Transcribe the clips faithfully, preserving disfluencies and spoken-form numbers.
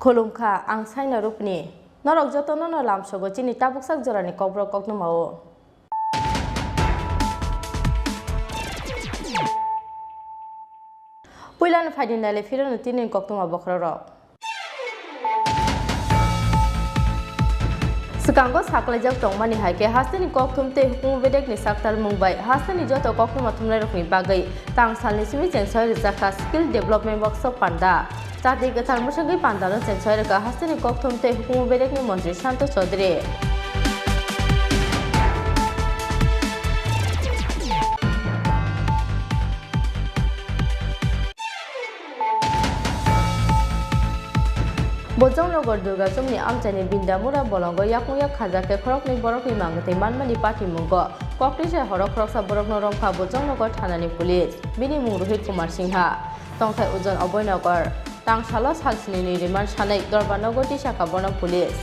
Khulumkha, ang Saina Rupni. Norok jotono no lamsogo chini tabuksak jorani kokborok koktwmao. Puilano phaidi naile phirano tini koktwma bokhorok. Swkango saklaijak tongmani hai khe hasteni kokthum tei hukumu bedekni saktalmung bai hasteni joto koktwma thumnairokni bagwi tang salni simi cheng soi rwjakha skill development workshop panda. Chati kwthar mwswngwi pandano cheng soi rwkha hasteni kokthum tei hukumu bedekni montri Santosh Chaudhary. Bojongnagar Durgachomni amchaini Bindamura bolongo yakung yak khajak khe khoroknwi borokni mangtwi manmani patimungo koktwisa horo khoroksa borokno romkha Bojongnagar thanani police. Bini mung Rohit Kumar Singha. Tongthai Ojon Oboynagar. Tangsalo salsini ni remand sanai Dorbanogo tisaka bono police.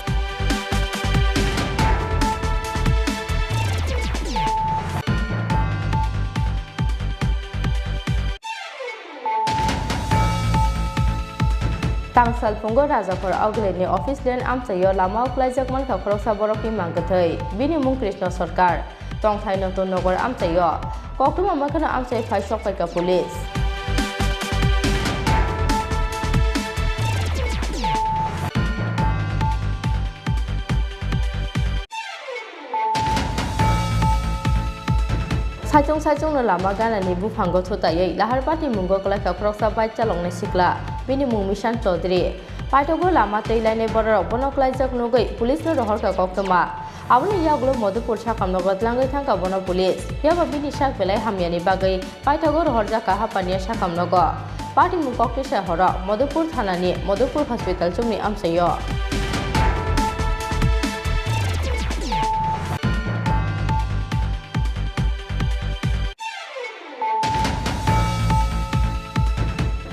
Tangsal phungo Rajakhor Auguleni office land amchaio lama uklaijak mankha khoroksa borokni mangkwthwi. Bini mung Krishna Sarkar. Tongthai Notun Nogor amchaio koktwma makhano amchai phai sokpaikha police. Saichung saichungno lama ganani buphango thutaiwi lahar patimungo kwlaikha khoroksa bike chaloknai sikla, bini mung Mishan Chaudhary. Paithago lama twi lainai bororok bono kwlaijak nugwi police-no rohorkha koktwma. Aboni yagulo Madhupur sakamnogo twlangwi thangkha bono police. Phiya ba bini sak belai hamyani bagwi paithago rohorjakha hapaniya sakamnogo. Patimung koktwisa horo Madhupur thanani Madhupur hospital chumni amchaio.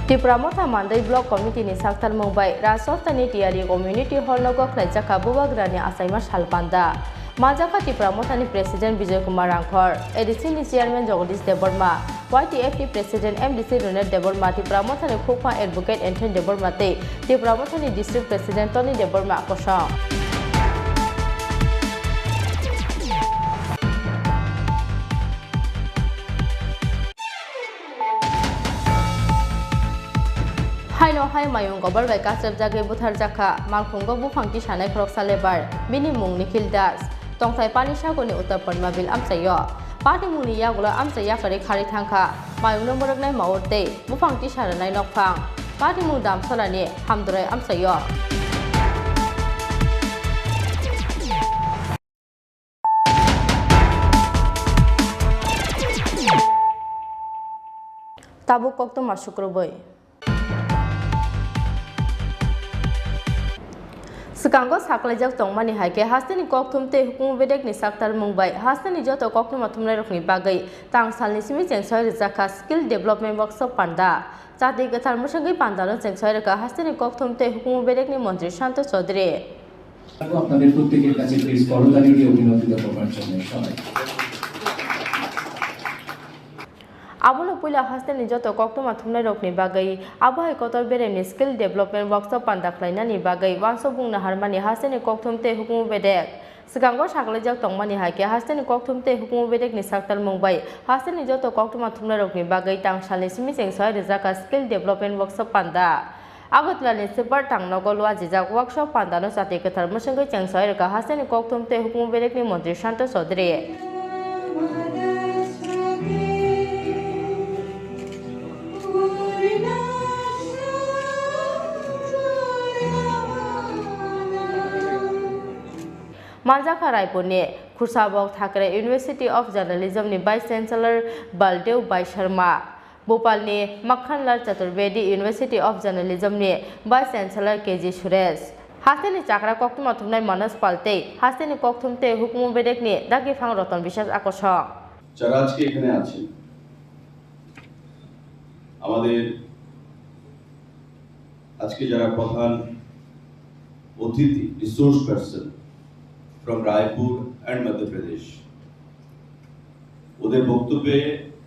Tipra Motha Mandai Block Committee ni saktalmung bai Rajsostha ni Tiyari Community Hall nogo khlaijakha Bubagrani achaima sal panda. Manjakha Tipra Motha ni President Bijoy Kumar Rangkhor, A D C ni Chairman Jagadish Debbarma, Y T F ni President M D C Ronit Debbarma, Tipra Motha ni Khukma Advocate Anthony Debbarma tei Tipra Motha ni District President Tony Debbarma kosong. Haino hai mayung gobor bai kachepjagwi butharjakha Malkhungo buphang tisanai khoroksa lebar, bini mung Nikhil Das, tongthai Panisagorni Uttar Parmabil amchaio. Patimungni yagulo amchai yakarwi kharwi thangkha mayungno mwrwknai maur tei buphang tisa rwnai nokphang. Patimung Damsolani Hamdurai amchaio. Tabuk koktwma sukrubwi. Swkango saklaijak tongmani hai khe hasteni kokthum tei hukumu bedekni saktalmung bai hasteni joto koktwma thumnairokni bagwi tang salni simi cheng soi rwjakha skill development workshop panda. Chati kwthar mwswngwi pandano cheng soi rwkha hasteni kokthum tei hukumu bedekni montri Santosh Chaudhary. আপনাদের প্রত্যেকের কাছে প্লিজ করতালি দিয়ে অভিনন্দিত করবার জন্য সবাই। Abono puila hasteni joto koktwma thumnairokni bagwi abo hai kotor beremni skill development workshop panda khlainani bagwi uansukmung naharmani hasteni kokthum tei hukumu bedek. Swkango saklaijak tongmani hai khe hasteni kokthum tei hukumu bedekni saktalmung bai hasteni joto koktwma thumnairokni bagwi tang salni simi cheng soi rwjakha skill development workshop panda. Agartala ni Super Town nogo luajijak workshop pandano chati kwthar mwswngwi cheng soi rwkha hasteni kokthum tei hukumu bedekni montri Santosh Chaudhary. Manjakha Raipurni Khusabok Thakre University of Journalism ni Vice Chancellor Baldev Bai Sharma, Bhopal ni Makhanlal Chaturvedi University of Journalism ni Vice Chancellor K G Suresh, hasteni chakra koktwma thumnai Manoj Pal tei hasteni kokthum tei hukumu bedekni dagiphang Roton Biswas akosong. যারা আজকে এখানে আছেন, আমাদের আজকে যারা প্রধান অতিথি, resource person from Raipur and Madhya Pradesh, ওদের বক্তব্যে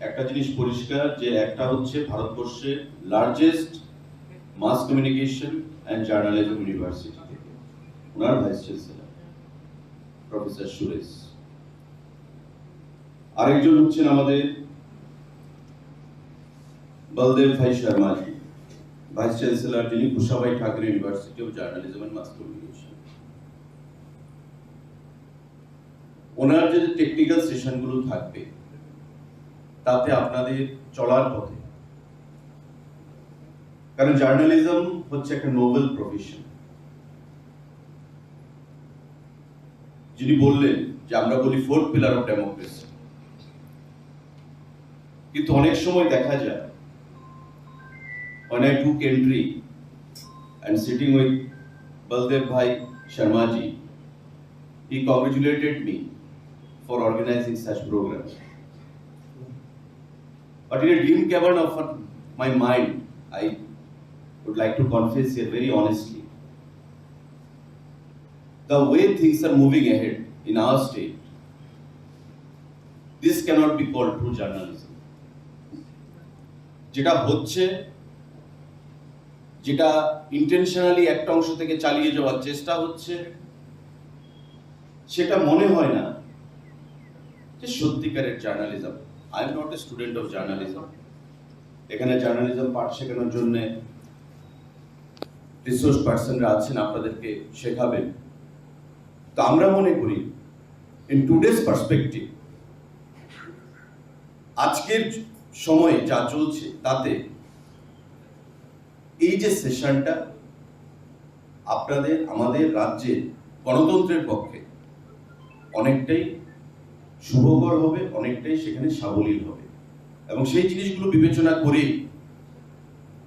একটা জিনিস পরিষ্কার যে একটা হচ্ছে ভারতবর্ষের largest mass communication and journalism university থেকে, ওনার ভাইস চ্যান্সেলর প্রফেসর সুরেশ। আরেকজন হচ্ছেন আমাদের বলদেব ভাই শর্মাজি, ভাইস চ্যান্সেলর, যিনি Kushabhai Thakur university of journalism and mass communication. ওনার যে টেকনিক্যাল সেশনগুলো থাকবে, তাতে আপনাদের চলার পথে, কারণ জার্নালিজম হচ্ছে একটা নোবেল প্রফেশন। যিনি বললেন যে আমরা বলি ফোর্থ পিলার অফ ডেমোক্রেসি, কিন্তু অনেক সময় দেখা যায়, when I took entry and sitting with Baldev Bhai Sharma ji, he congratulated me for organizing such program. But in a dim cavern of my mind, I would like to confess here very honestly, the way things are moving ahead in our state, this cannot be called true journalism. যেটা হচ্ছে, যেটা ইন্টেনশনালি একটা অংশ থেকে চালিয়ে যাওয়ার চেষ্টা হচ্ছে, সেটা মনে হয় না যে সত্যিকারের journalism. I am not a student of journalism. এখানে জার্নালিজম পাঠ শেখানোর জন্য রিসোর্স পার্সনরা আছেন, আপনাদেরকে শেখাবেন। তো আমরা মনে করি, ইন টুডেজ পার্সপেক্টিভ, আজকের সময়ে যা চলছে, তাতে এই যে সেশনটা আপনাদের, আমাদের রাজ্যের গণতন্ত্রের পক্ষে অনেকটাই শুভকর হবে, অনেকটাই সেখানে সাবলীল হবে। এবং সেই জিনিসগুলো বিবেচনা করে,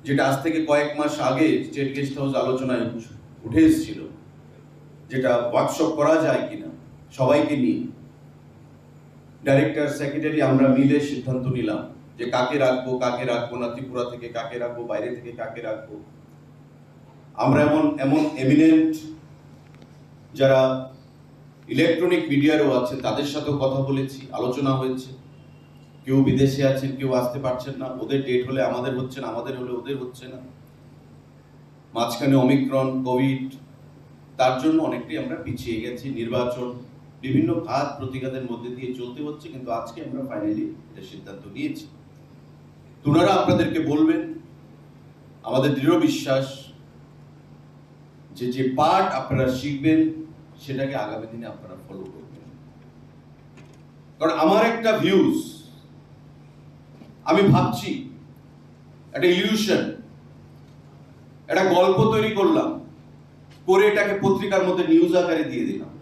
যেটা আজ থেকে কয়েক মাস আগে স্টেট গেস্ট হাউস আলোচনায় উঠে এসেছিল, যেটা ওয়ার্কশপ করা যায় কিনা সবাইকে নিয়ে, ডাইরেক্টর, সেক্রেটারি আমরা মিলে সিদ্ধান্ত নিলাম যে কাকে রাখবো, কাকে রাখবো না, ত্রিপুরা থেকে কাকে রাখবো, বাইরে থেকে কাকে রাখবো। আমরা এমন, এমন এমিনেন্ট যারা ইলেকট্রনিক মিডিয়ারও আছে, তাদের সাথেও কথা বলেছি, আলোচনা হয়েছে। কেউ বিদেশে আছেন, কেউ আসতে পারছেন না, ওদের ডেট হলে আমাদের হচ্ছে না, আমাদের হলে ওদের হচ্ছে না। মাঝখানে অমিক্রন, কোভিড, তার জন্য অনেকটাই আমরা পিছিয়ে গেছি। নির্বাচন, বিভিন্ন ঘাত প্রতিঘাতের মধ্যে দিয়ে চলতে হচ্ছে, কিন্তু আজকে আমরা ফাইনালি এটা সিদ্ধান্ত নিয়েছি। তো ওনারা আপনাদেরকে বলবেন, আমাদের দৃঢ় বিশ্বাস যে, যে পাঠ আপনারা শিখবেন, সেটাকে আগামী দিনে আপনারা ফলো করবেন। কারণ আমার একটা ভিউজ, আমি ভাবছি, একটা ইলিউশন, একটা গল্প তৈরি করলাম, করে এটাকে পত্রিকার মধ্যে নিউজ আকারে দিয়ে দিলাম।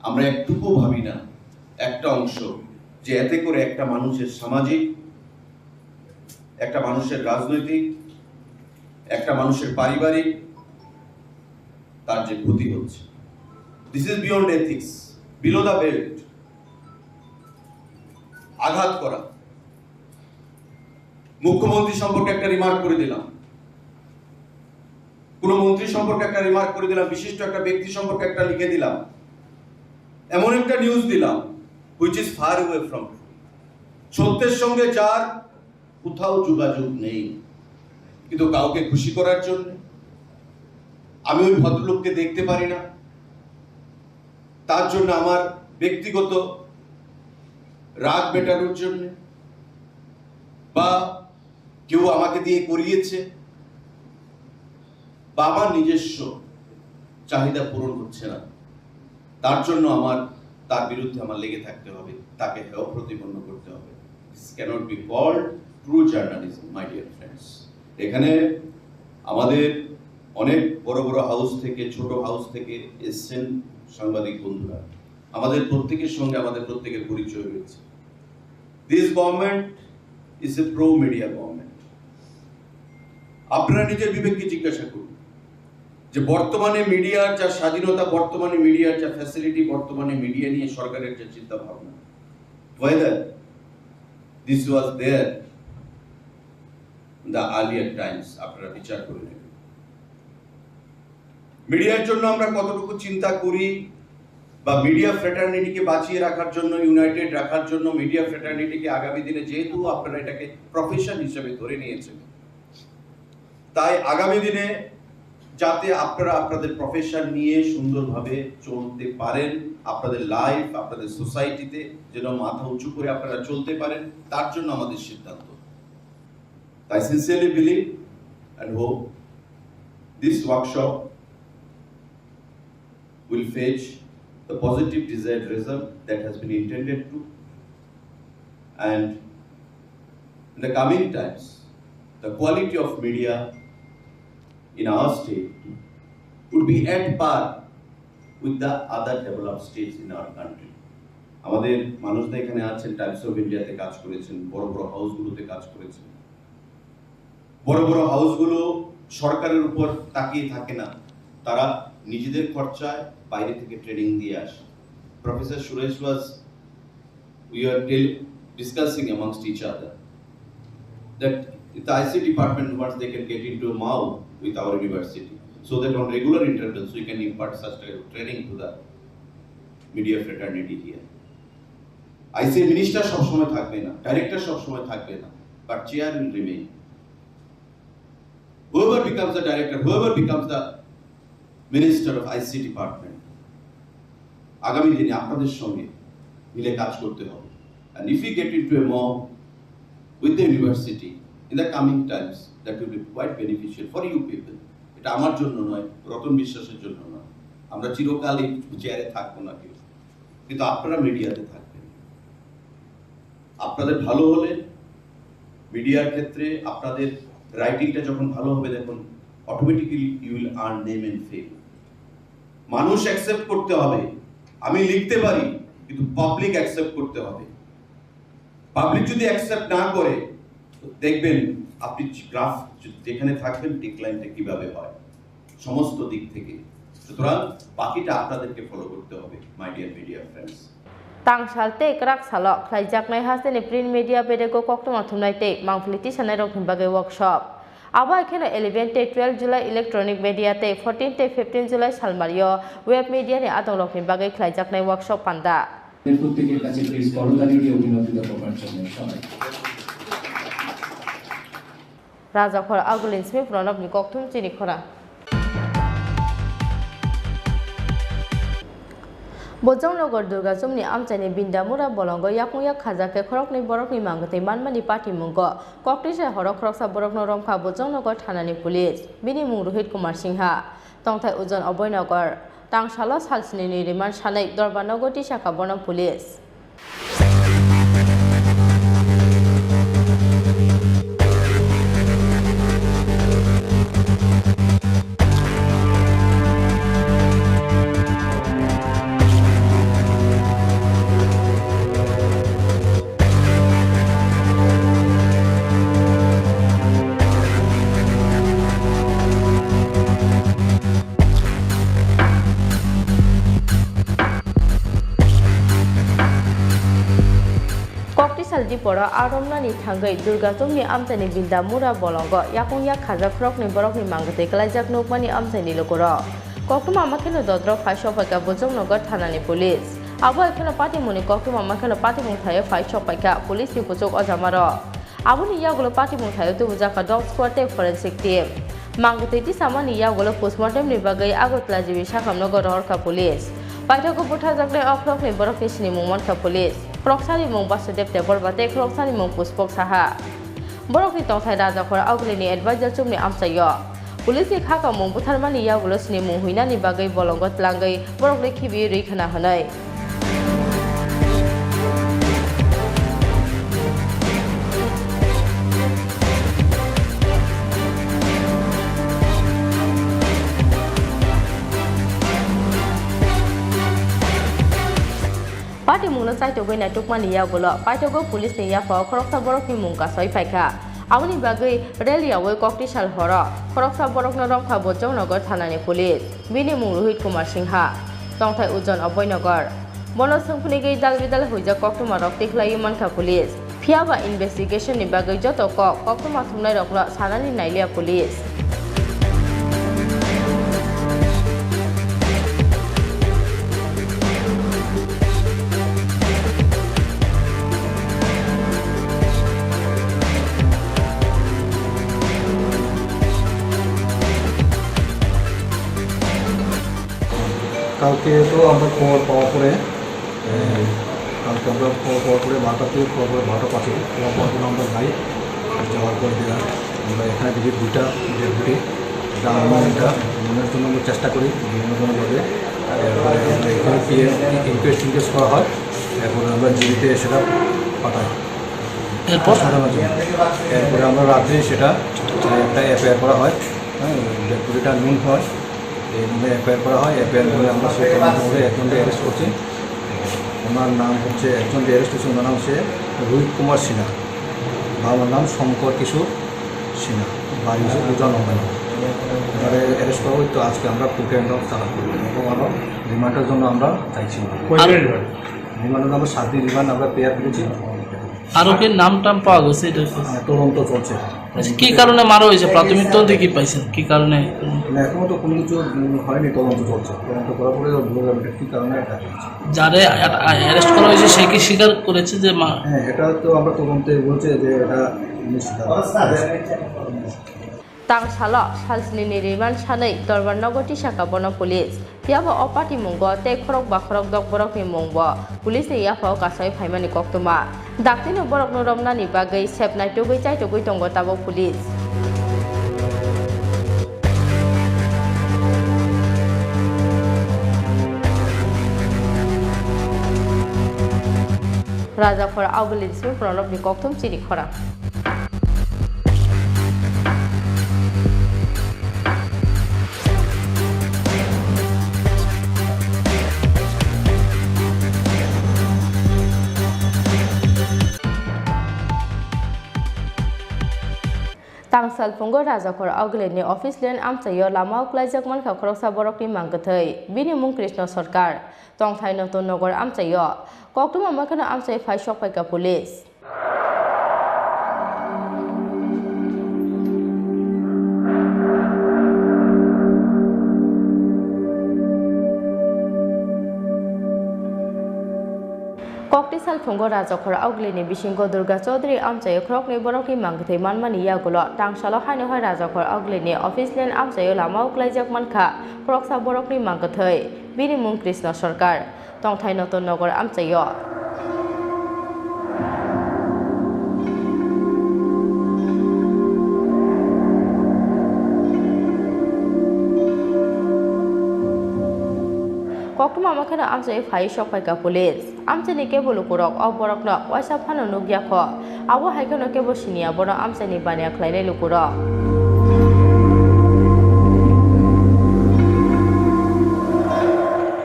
আমরা একটুকু ভাবি না, একটা অংশ, যে এতে করে একটা মানুষের সামাজিক, একটা মানুষের রাজনৈতিক, একটা মানুষের পারিবারিক, তার যে ক্ষতি হচ্ছে। This is beyond ethics, below the belt। আঘাত করা। মুখ্যমন্ত্রী সম্পর্কে একটা রিমার্ক করে দিলাম, কোনো মন্ত্রী সম্পর্কে একটা রিমার্ক করে দিলাম, বিশিষ্ট একটা ব্যক্তি সম্পর্কে একটা লিখে দিলাম, এমন একটা নিউজ দিলাম, which is far away from truth। সত্যের সঙ্গে যার কোথাও যোগাযোগ নেই, কিন্তু কাউকে খুশি করার জন্য, আমি ওই ভদ্রলোককে দেখতে পারি না, তার জন্য আমার ব্যক্তিগত রাগ মেটানোর জন্য, বা কেউ আমাকে দিয়ে করিয়েছে, বা আমার নিজস্ব চাহিদা পূরণ হচ্ছে না, তার জন্য আমার, তার বিরুদ্ধে আমার লেগে থাকতে হবে, তাকে হেয় প্রতিপন্ন করতে হবে। This cannot be called true journalism, my dear friends। এখানে আমাদের অনেক বড় বড় হাউস থেকে, ছোট হাউস থেকে এসছেন সাংবাদিক বন্ধুরা। আমাদের প্রত্যেকের সঙ্গে আমাদের প্রত্যেকের পরিচয় রয়েছে। This government is a pro media government। আপনারা নিজের বিবেককে জিজ্ঞাসা করুন যে বর্তমানে মিডিয়ার যা স্বাধীনতা, বর্তমানে মিডিয়ার যা ফ্যাসিলিটি, বর্তমানে মিডিয়া নিয়ে সরকারের যে চিন্তা ভাবনা, whether this was there in the earlier times, আপনারা বিচার করে নেবেন। মিডিয়ার জন্য আমরা কতটুকু চিন্তা করি, বা মিডিয়া ফ্রেটার্নিটিকে বাঁচিয়ে রাখার জন্য, ইউনাইটেড রাখার জন্য, মিডিয়া ফ্রেটার্নিটিকে আগামী দিনে, যেহেতু আপনারা এটাকে প্রফেশন হিসেবে ধরে নিয়েছেন, তাই আগামী দিনে যাতে আপনারা আপনাদের প্রফেশন নিয়ে সুন্দরভাবে চলতে পারেন, আপনাদের লাইফ, আপনাদের সোসাইটিতে যেন মাথা উঁচু করে আপনারা চলতে পারেন, তার জন্য আমাদের সিদ্ধান্ত। I sincerely believe and hope this workshop will fetch the positive desired result that has been intended to, and in the coming times the quality of media in our state would be at par with the other developed states in our country. আমাদের মানুষরা এখানে আছেন, Times of ইন্ডিয়াতে কাজ করেছেন, বড় বড় হাউসগুলোতে কাজ করেছেন। বড় বড় হাউসগুলো সরকারের উপর তাকিয়ে থাকে না, তারা নিজেদের খরচায় বাইরে থেকে ট্রেনিং দিয়ে আসে। Professor Suresh was, we were discussing amongst each other that the I C department, once they can get into a Mao with our university, so that on regular intervals we can impart such type of training to the media fraternity here. আইসি মিনিস্টার সবসময় থাকবে না, ডাইরেক্টর সবসময় থাকবে না, but chair will remain. Whoever becomes the director, whoever becomes the minister of I C department, আগামী দিনে আপনাদের সঙ্গে মিলে কাজ করতে হবে। And if we get into a MoU with the university in the coming times, that will be quite beneficial for you people. এটা আমার জন্য নয়, রতন বিশ্বাসের জন্য নয়। আমরা চিরকালই চেয়ারে থাকবো না কেউ, কিন্তু আপনারা মিডিয়াতে থাকবেন। আপনাদের ভালো হলে মিডিয়ার ক্ষেত্রে আপনাদের রাইটিংটা যখন ভালো হবে, দেখুন, automatically you will earn name and fame. মানুষ অ্যাকসেপ্ট করতে হবে। আমি লিখতে পারি, কিন্তু পাবলিক অ্যাকসেপ্ট করতে হবে। পাবলিক যদি অ্যাকসেপ্ট না করে, তো দেখবেন আপনি গ্রাফ যেখানে থাকবেন, ডিক্লাইনটা কিভাবে হয় সমস্ত দিক থেকে। সুতরাং বাকিটা আপনাদেরকে ফলো করতে হবে, my dear media friends. Tangsal tei kwrak salo khlaijaknai hasteni print media bedego koktwma thumnai tei mangpili tisanairokni bagwi workshop. Abo hai kheno eleven tei twelve July electronic media tei fourteen tei fifteen July salmario web media ni adongrokni bagwi khlaijaknai workshop panda. প্রত্যেকের কাছে প্লিজ করতালি দিয়ে অভিনন্দিত করবার জন্য সবাই। Rajakhor Agulini simi Pranabni kokthum chini khorang. Bojongnagar Durga Chumni amchaini Bindamura bolongo yakung yak khajak khe khoroknwi borokni mangtwi manmani patimungo koktwisa horo khoroksa borokno romkha Bojongnagar thanani police. Bini mung Rohit Kumar Singha. Tongthai Ujon Oboinagar. Tangsalo salsnini remand sanwi Dorbanogo tisakha bono police. Koktisal diporo aromnani thangwi Durga Chumni amchaini Bindamura bolongo yakung yak khajak khoroknwi borokni mangtwi klaijak nukmani amchaini lukurok. Koktwma makheno dodrok phai sokphaikha Bojongnagar thanani police. Abo hai kheno patimungni koktwma makheno patimung thaio phai sokphaikha police ni kuchuk ojamarok. Aboni yagulo patimung thaio tubujakha dog squad tei forensic team. Mangtwi tisamani yagulo postmortem ni bagwi Agartala G B sakhamnogo rohorkha police. Paithago butharjaknai o khoroknwi borokni sinimung mankha police. Khoroksani mung Basudev Debbarma tei khoroksani mung Puspok Saha. Borokni tongthai Rajakhor Agulini advisor chumni amchaio. Police ni kha kamung butharmani yagulo sinimung huinani bagwi bolongo tlangwi borokni khibiwi rwi khna hwnwi. Patimungno chaitogwi naitukmani yagulo paithago police ni yaphao khoroksa borokni mung kasoi phaikha. Aboni bagwi rally yaui koktisal horo khoroksa borokno romkha Bojongnagar thanani police. Bini mung Rohit Kumar Singha. Tongthai Ujon Oboinagar. Bono swngphunigwi dal bidal huijak koktwmarok tikhlaiwi mankha police. Phiyaba investigation ni bagwi joto kok koktwma thumnairokno sanani nailiya police. কালকে তো আমরা খবর পাওয়ার পরে, এ, কালকে আমরা খবর পাওয়ার পরে বারোটা থেকে খবর পাওয়ার পরে বারোটা পাঁচে খবর পাওয়ার পরে আমরা যাই। যাওয়ার পর দিয়ে আমরা এখানে দেখি দুইটা ডেড বডি, এটা আমরা এটা মনের জন্য আমরা চেষ্টা করি বিভিন্ন ধরনভাবে। এরপরে আমরা এখানে পিএম ইনকোয়েস্ট টিনকোয়েস্ট করা হয়, এরপরে আমরা জিবিতে সেটা পাঠাই। এরপর? সাধারণ জন্য। এরপরে আমরা রাত্রে সেটা, এ, একটা এফআইআর করা হয়, হ্যাঁ, ডেড বডিটা নুন হয়, এই নামে এফআইআর করা হয়। এফআইআর করে আমরা সেই তদন্ত করে একজনকে অ্যারেস্ট করছি। ওনার নাম হচ্ছে, একজনকে অ্যারেস্ট করছে, ওনার নাম হচ্ছে রোহিত কুমার সিনহা, বাবার নাম শঙ্কর কিশোর সিনহা, বাড়ি হচ্ছে বুজান হবে না। ওনারে অ্যারেস্ট করা হয়তো আজকে আমরা কোর্টে আমরা চালান করবো এবং আরও রিমান্ডের জন্য আমরা চাইছি। কয়দিন আর রিমান্ড? রিমান্ডের আমরা সাত দিন রিমান্ড আমরা পেয়ার করেছি। আরো কি নাম টাম পাওয়া গেছে এটা কি? হ্যাঁ, তদন্ত চলছে। আচ্ছা, কি কারণে মারা হয়েছে? প্রাথমিক তদন্তে কি পাইছেন? কি কারণে? না, এখনো তো কোনো কিছু, উম, হয়নি, তদন্ত চলছে। তদন্ত করার পরে বোঝা যাবে এটা কি কারণে এটা হয়েছে। যারে অ্যা-, অ্যারেস্ট করা হয়েছে সে কি স্বীকার করেছে যে মা- হ্যাঁ, এটা তো আমরা তদন্তে বলছে যে এটা উনি স্বীকার করেছে। Tangsalo salsnini rimand sanwi dorbar nogo tisaka bono police. Phiya bo o patimungo tei khorok ba khorok dok borokni mungbo police ni yaphao kasai phaimani koktwma. Daktino borokno romnani bagwi sep naitugwi chaitugwi tongo tabuk police. Rajakhor Augulini simi Pranobni kokthum chini khorang. Tangsal phungo Rajakhor Augulini office line amchaio lama uklaijak mankha khoroksa borokni mangkwthwi. Bini mung Krishna Sarkar. Tongthai Notun Nogor amchaio koktwma makheno amchai phai sokphaikha police. Kokti salphungo Rajakhor Augulini bisingo Durga Chaudhary amchaio khoroknwi borokni mangkwthwi manmani yagulo tangsalo haino hai Rajakhor Augulini office line amchaio lama uklaijak mankha khoroksa borokni mangkwthwi. Bini mung Krishna Sarkar. Tongthai Notun Nogor amchaio. Koktwma makheno amchaio phai sokphaikha police. Amchaini kebo lukurok o borokno waisa phano nukya kho. Abo hai kheno kebo siniya bono amchaini baniya khlainai lukurok.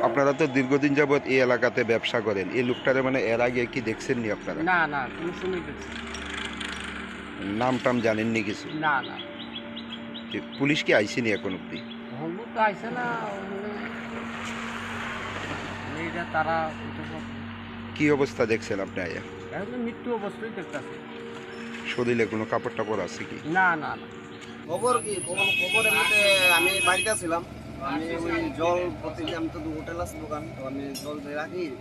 আপনারা তো দীর্ঘদিন যাবত এই এলাকাতে ব্যবসা করেন, এই লোকটারে মানে এর আগে কি দেখছেন নি আপনারা? না, না, কোনো সময় দেখছি না। নাম টাম জানেননি কিছু? না, না। যে পুলিশ কি আইসেনি এখন অবধি? হলু তো আইসে না, মানে, এইটা তারা এটা সব কি অবস্থা দেখছেন আপনি আয়া? এখন তো মৃত্যু অবস্থায় দেখতাছে। শরীরে কোনো কাপড় টাপড় আছে কি? না, না, না। খবর কি? খবর, খবর এমনিতে আমি বাড়িতে ছিলাম। আমি ওই জল প্রতি, আমি তো দু হোটেল আছে দোকান, তো আমি জল দিয়ে রাখি,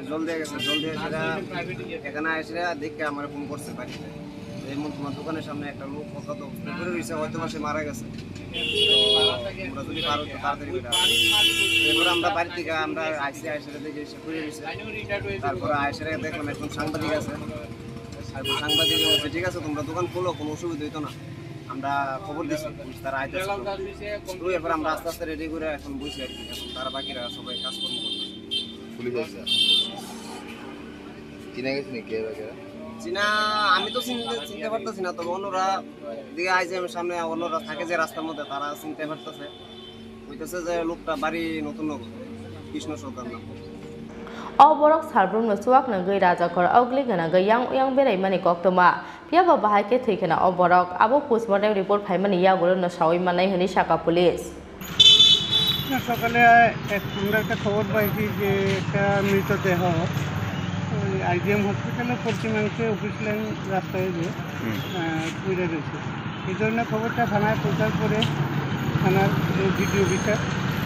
জল দিয়ে গেছে, জল দিয়ে সেটা এখানে এসে দেখে আমার ফোন করছে বাড়িতে। এই মন তোমার দোকানের সামনে একটা লোক অজ্ঞাত অবস্থায় পড়ে রয়েছে, হয়তো বা সে মারা গেছে। তো তোমরা যদি পারো তো তাড়াতাড়ি বেটা। এরপরে আমরা বাড়ি থেকে আমরা আইসি, আইসে দেখে এসে পড়ে রয়েছে। তারপরে আইসে দেখলাম একজন সাংবাদিক আছে। আর সাংবাদিক বলছে, "ঠিক আছে, তোমরা দোকান খোলো, কোনো অসুবিধা হইতো না।" আমরা খবর দিছি, পুলিশ তারা আইতেছে। তো এরপর আমরা আস্তে আস্তে রেডি করে এখন বসি আর কি। এখন তারা বাকিরা সবাই কাজকর্ম করতেছে। পুলিশ আছে? চিনা গেছে নাকি এরা কেরা? চিনা, আমি তো চিনতে, চিনতে পারতেছি না, তবে অন্যরা দিকে আইসে, আমি সামনে অন্যরা থাকে যে রাস্তার মধ্যে, তারা চিনতে পারতেছে। কইতেছে যে লোকটা বাড়ি নতুন নগর, কৃষ্ণ সরকার নাম। O borok salbrumno chuak nangwi Rajakhor Augli gwnangwi yang uyang beraimani koktwma. Phiya bo bahai khe thwi kheno o borok. Abo postmortem report phaimani yagulono saui mannai hwnwi sakha police. না, সকালে এক, আমরা একটা খবর পাইছি যে একটা মৃতদেহ ওই আইজিএম হসপিটালের পশ্চিমাংশে অফিস লাইন রাস্তায় যে, হুম। আহ, পড়ে রয়েছে। এই ধরনের খবরটা থানায় পৌঁছার পরে থানার যে ভিডিও অফিসার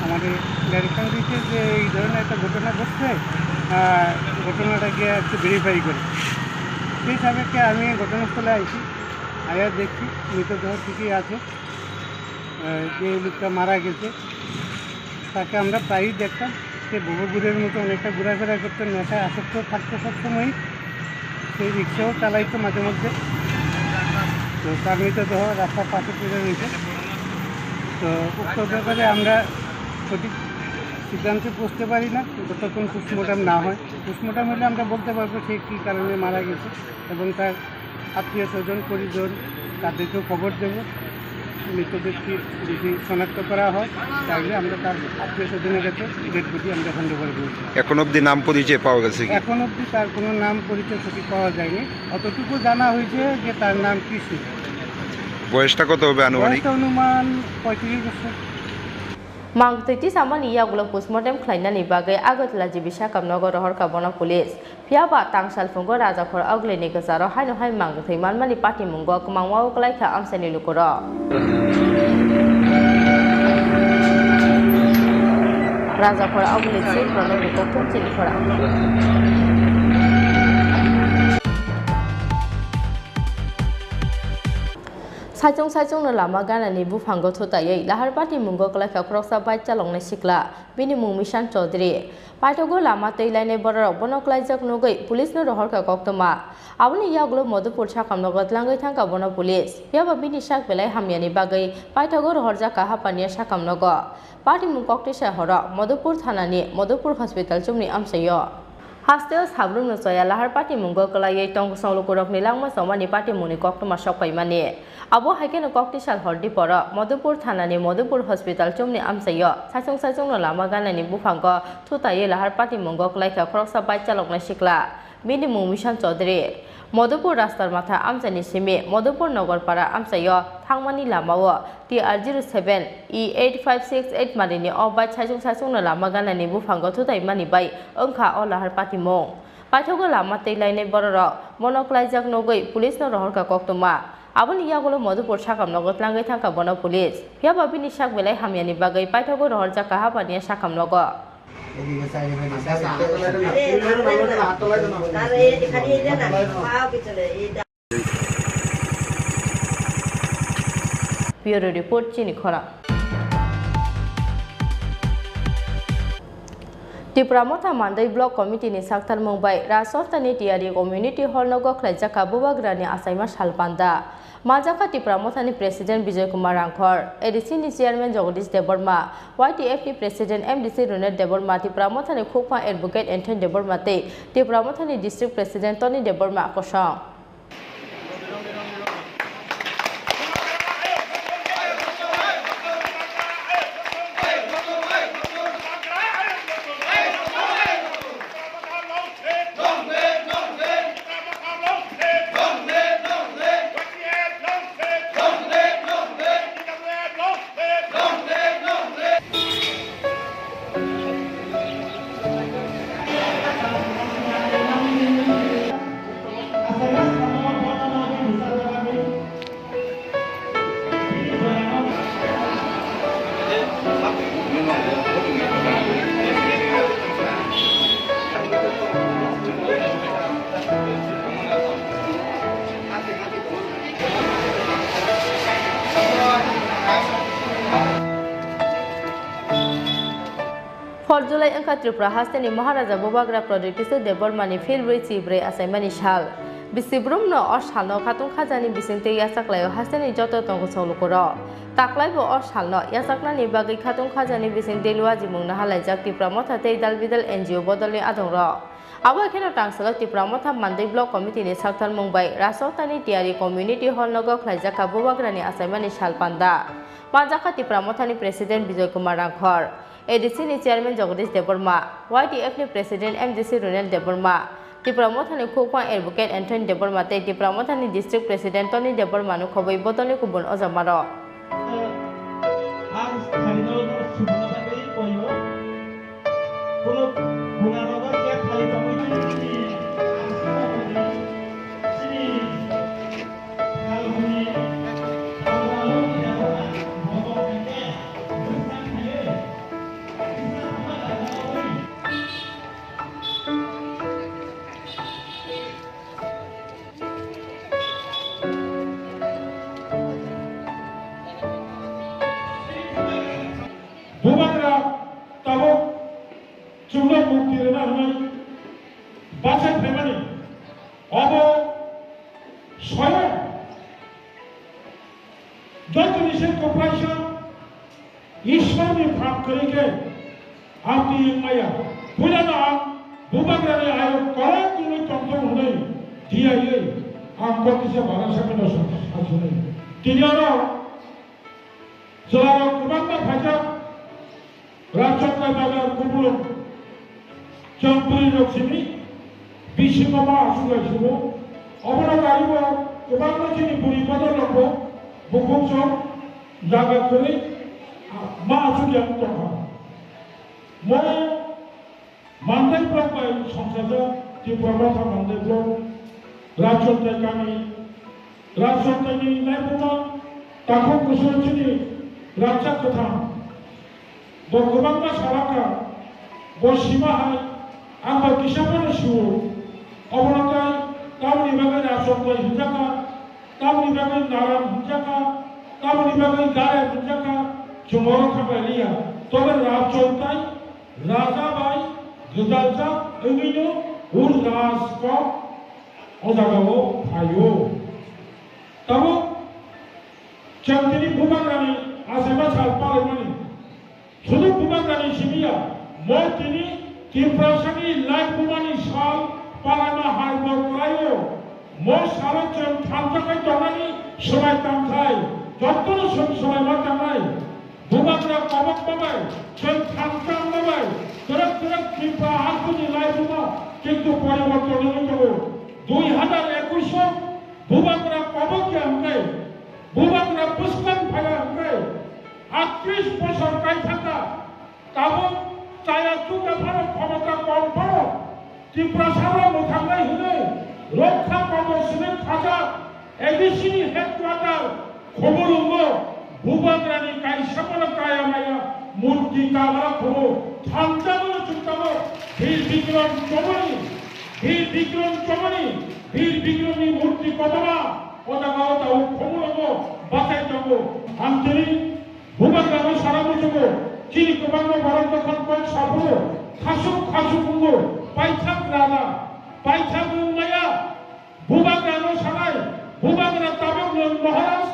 আমাদের ডাইরেকশন দিয়েছে যে এই ধরনের একটা ঘটনা ঘটছে, আহ, ঘটনাটা গিয়ে একটু ভেরিফাই করে। সেই সাপেক্ষে আমি ঘটনাস্থলে আইছি, আয়া দেখছি মৃতদেহ ঠিকই আছে। আহ, যে লোকটা মারা গেছে, তাকে আমরা প্রায়ই দেখতাম, সে ভবঘুরের মতো অনেকটা ঘোরাফেরা করতো, নেশায় আসক্ত থাকতো সবসময়ই। সে রিক্সাও চালাইতো মাঝে মধ্যে। তো তার মৃতদেহ রাস্তার পাশে পড়ে রয়েছে। তো উক্ত ব্যাপারে আমরা সঠিক সিদ্ধান্তে পৌঁছতে পারি না যতক্ষণ পোস্টমর্টম না হয়। পোস্টমর্টম হলে আমরা বলতে পারবো সে কী কারণে মারা গেছে এবং তার আত্মীয় স্বজন, পরিজন, তাদেরকেও খবর দেব। মৃত ব্যক্তি যদি শনাক্ত করা হয়, তাহলে আমরা তার আত্মীয় স্বজনের কাছে ডেড বডি আমরা হ্যান্ড ওভার করব। এখন অবধি নাম পরিচয় পাওয়া গেছে কি? এখন অবধি তার কোনো নাম পরিচয় সঠিক পাওয়া যায়নি। অতটুকু জানা হয়েছে যে তার নাম কৃষ্ণ। বয়সটা কত হবে আনুমানিক? বয়সটা অনুমান পঁয়ত্রিশ বছর। Mangtwi tisamani yagulo postmortem khlainani bagwi Agartala G B Sakam nogo rohorkha bono police. Phiya ba tang salphungo Rajakhor Ogulini kwcharo haino hai mangtwi manmani patimungo kwmangma-o kwlai kha amchaini lukurok. Rajakhor Oguli chini khorang. Saichung saichungno lama ganani buphango thutaiwi lahar patimungo kwlai kha khoroksa bike chaloknai sikla, bini mung Mishan Chaudhary. Paithago lama twi lainai bororok bono klaijak nugwi police no rohorkha koktwma. Aboni yagulo Madhupur sakamnogo tlangwi thangkha bono police. Phiya ba bini sak belai hamyani bagwi paithago rohorjakha hapaniya sakamnogo. Patimung koktwisa horo Madhupur thanani Madhupur hospital chumni amchaio. Hasteo sabrumno choya lahar patimungo kwlaiwi tong kwchwng lukurokni langma chomani patimungni koktwma sok paimani. Abo hai kheno koktwisa hor diporo Madhupur thanani Madhupur hospital chumni amchaio saichung saichungno lama ganani buphango thutaiwi lahar patimungo kwlai kha khoroksa bike chaloknai sikla. Bini mung Mishan Chaudhary. Madhupur Rastar Matha amchaini simi Madhupur Nagarpara amchaio thangmani lamao T R zero seven E eight five six eight marini o bike saichung saichungno lama ganani buphango thutaimani bai wngkha o lahar patimung. Paithago lama twi lainai bororok bono klaijak nugwi police no rohorkha koktwma. Aboni yagulo Madhupur sakamnogo tlangwi thangkha bono police. Phiya ba bini sak belai hamyani bagwi paithago rohorjakha hapaniya sakamnogo. Bureau Report, chini khorang. Tipra Motha Mandai Block Committee ni saktharmung bai Rajsotani Tiyari Community Hall nogo khlaijakha Bubagrani achaima sal panda. Manjakha Tipra Mothani President Bijoy Kumar Rangkhor, A D C ni Chairman Jagadish Debbarma, Y T F ni President M D C Runel Debbarma, Tipra Mothani Khukphang Advocate Anthony Debbarma tei Tipra Mothani District President Tony Debbarma kosong. Four July wngkha Tripura hasteni Maharaja Bubagra Pradyut Kishore Debbarmani philbrwi chibrwi achaimani sal. Bisibrumno o salno khatung khajani bisingtwi yachaklaio hasteni joto tongkosong lukurok. Taklaibo o salno yachaknani bagwi khatung khajani bisingtwi luajimung nahalaijak Tipra Motha tei dalbidal N G O bodolni adongrok. Abo kheno tangsalo Tipra Motha Mandai Block Committee ni saktharmung bai Rajsotani Tiyari Community Hall nogo khlaijakha Bubagrani achaimani sal panda. Manjakha Tipra Mothani President Bijoy Kumar Rangkhor, A D C ni Chairman Jagadish Debbarma, Y T F ni President M D C Runel Debbarma, Tipra Mothani Khukphang Advocate Anthony Debbarma tei Tipra Mothani District President Tony Debbarma no khobwi bodolni kubun ojamarok. Bubagra phaimani. Obo soyang jotoni se kwplaisa Ishwarni phap kwrwi khe amtwi wng maya. Puilano ang Bubagrani ayuk kwrak wngwi tongthok hwnwi thiyaiwi ang kok kisa bara sakno sa-, sasinai. Tini oro chwlarok kwbangma phaijak, Rajchakra Bazar Kupulung, chwng bwrwirok simi bisingo ma aswk lai sugo. Obono karibo kwbangma chini bwrwi bodol rokbo bukhuk chwng jaga kwrwi ma aswk yang tongkha. Mo Mandai block bai songchajak Tipra Motha Mandai block, Rajchakra kami, Rajchakra-ni laibuma takhuk kusu chini rangchak kwthang. Bo kwbangma salaka, bo sima hai, ang bo kisa phano sio. Obono tai tamoni bagwi Rajchakra hinjaka, tamoni bagwi Naran hinjaka, tamoni bagwi Gare hinjaka, chwng oro thanglai liya. Tobe Rajchakra tai Raja bai gwdaljak wngwino ur raj kok o jagao phaio. Tabuk chwng tini Bubagrani achaima sal palaimani. Sudu Bubagrani simi ya, mo tini Tiprasani laibumani sal palaima hai bo kwlaio. Mo salo chwng thansa khai tongnani swmai tangthai, jotono chwng swmai ma tangnai. Bubagra kobok babai, chwng thansa babai, kwrak kwrak Tripura hakuni laibuma kintu poriborton wngwi tongo. Dui hazar ekush o Bubagra kobok ya hwnkhe, Bubagra bwskang phaiya hwnkhe, atris bosor kaithaka, tabuk chaya chukya phano khomota kom phano, Tiprasarok mwthangnai hwnwi Rokha Kobor simi khajak A D C ni headquarter Khumulwngo Bubagrani kaisa bono kaya maya murti kabra khumu thansa bono chuktango Bir Bikram Chomoni, Bir Bikram Chomoni, Bir Bikramni murti kotorma o jaga o tabuk Khumulwngo bachai tongo. Ang tini Bubagrano sana muchungo, chini kwbangma borok dokhon kok saphuru, khasuk khasuk wngo, paithak raja, paithak wng maya, Bubagrano sanai, Bubagra tabuk nwng Maharaj,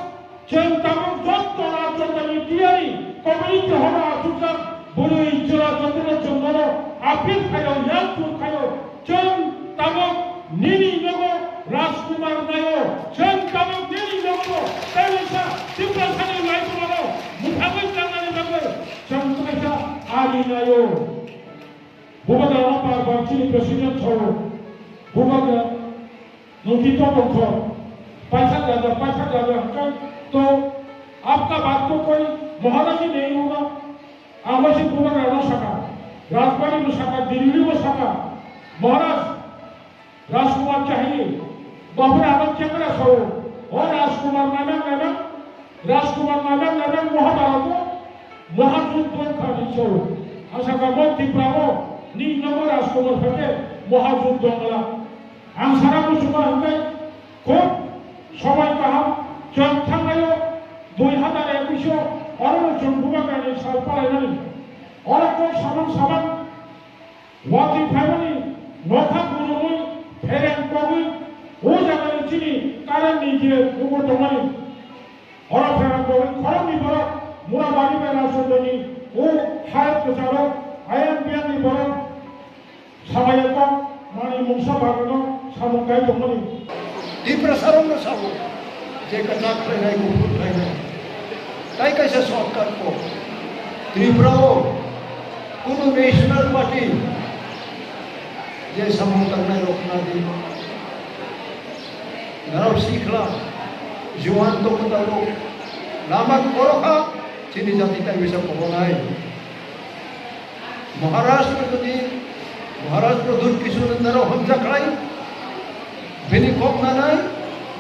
chwng tabuk jotto Rajchakra-ni tiyari, community horo achukjak, bwrwi chwla jotono chwng nono appeal khaio, yakchu khaio, Chwng tabuk nini nogo Rajkumar naio, chwng tabuk nini nogo tei waisa Tiprasani laibumano mwthangwi tangnani bagwi chwng kaisa ari naio. Bubagrano bar bar chini president sao, Bubagra nwng tito tongthok, paithak raja, paithak raja hwnkhe to apka baat to koi Maharaj hi nahi hoga. Ang waisa Bubagrano saka, Rajbari bo saka, Delhi bo saka, Maharaj, Rajkumar chahiye, bapre ano chekra sao, o Rajkumar nanak nanak, Rajkumar nanak nanak Mahabharata, Mahajuddo kha ni sao. Ang saka mo Tripura o, ni nogo Rajkumar phake Mahajuddo wngla. Ang sana muchungo hwnkhe, Khub somoi kaham, chwng thangnaio dui hazar ekush o, oro no chwng Bubagrani sal palaimani. Oro kok samung samang watwi phaimani, nokha gurumwi phereng kogwi, o jagani chini current ni je bukur tongmani. Oro pherang borok khoroknwi borok Murabari bai Rajchandani o hayat kwcharo ayang biyangni borok samaya kok mani mungsa bagwino samung kai tongmani. Tiprasarokno sao je kwchak khlainai, kuphur khlainai. Tai kaisa shortcut kok. Tripura o kunu national party je samung tangnai rok khna di. Narok sikla, juan tongmani tabuk lama korokha, chini jati tai bisa koronai. Maharaj Pradhan, Maharaj Pradhan Kishore narok hamjakhlai, bini kok nanai,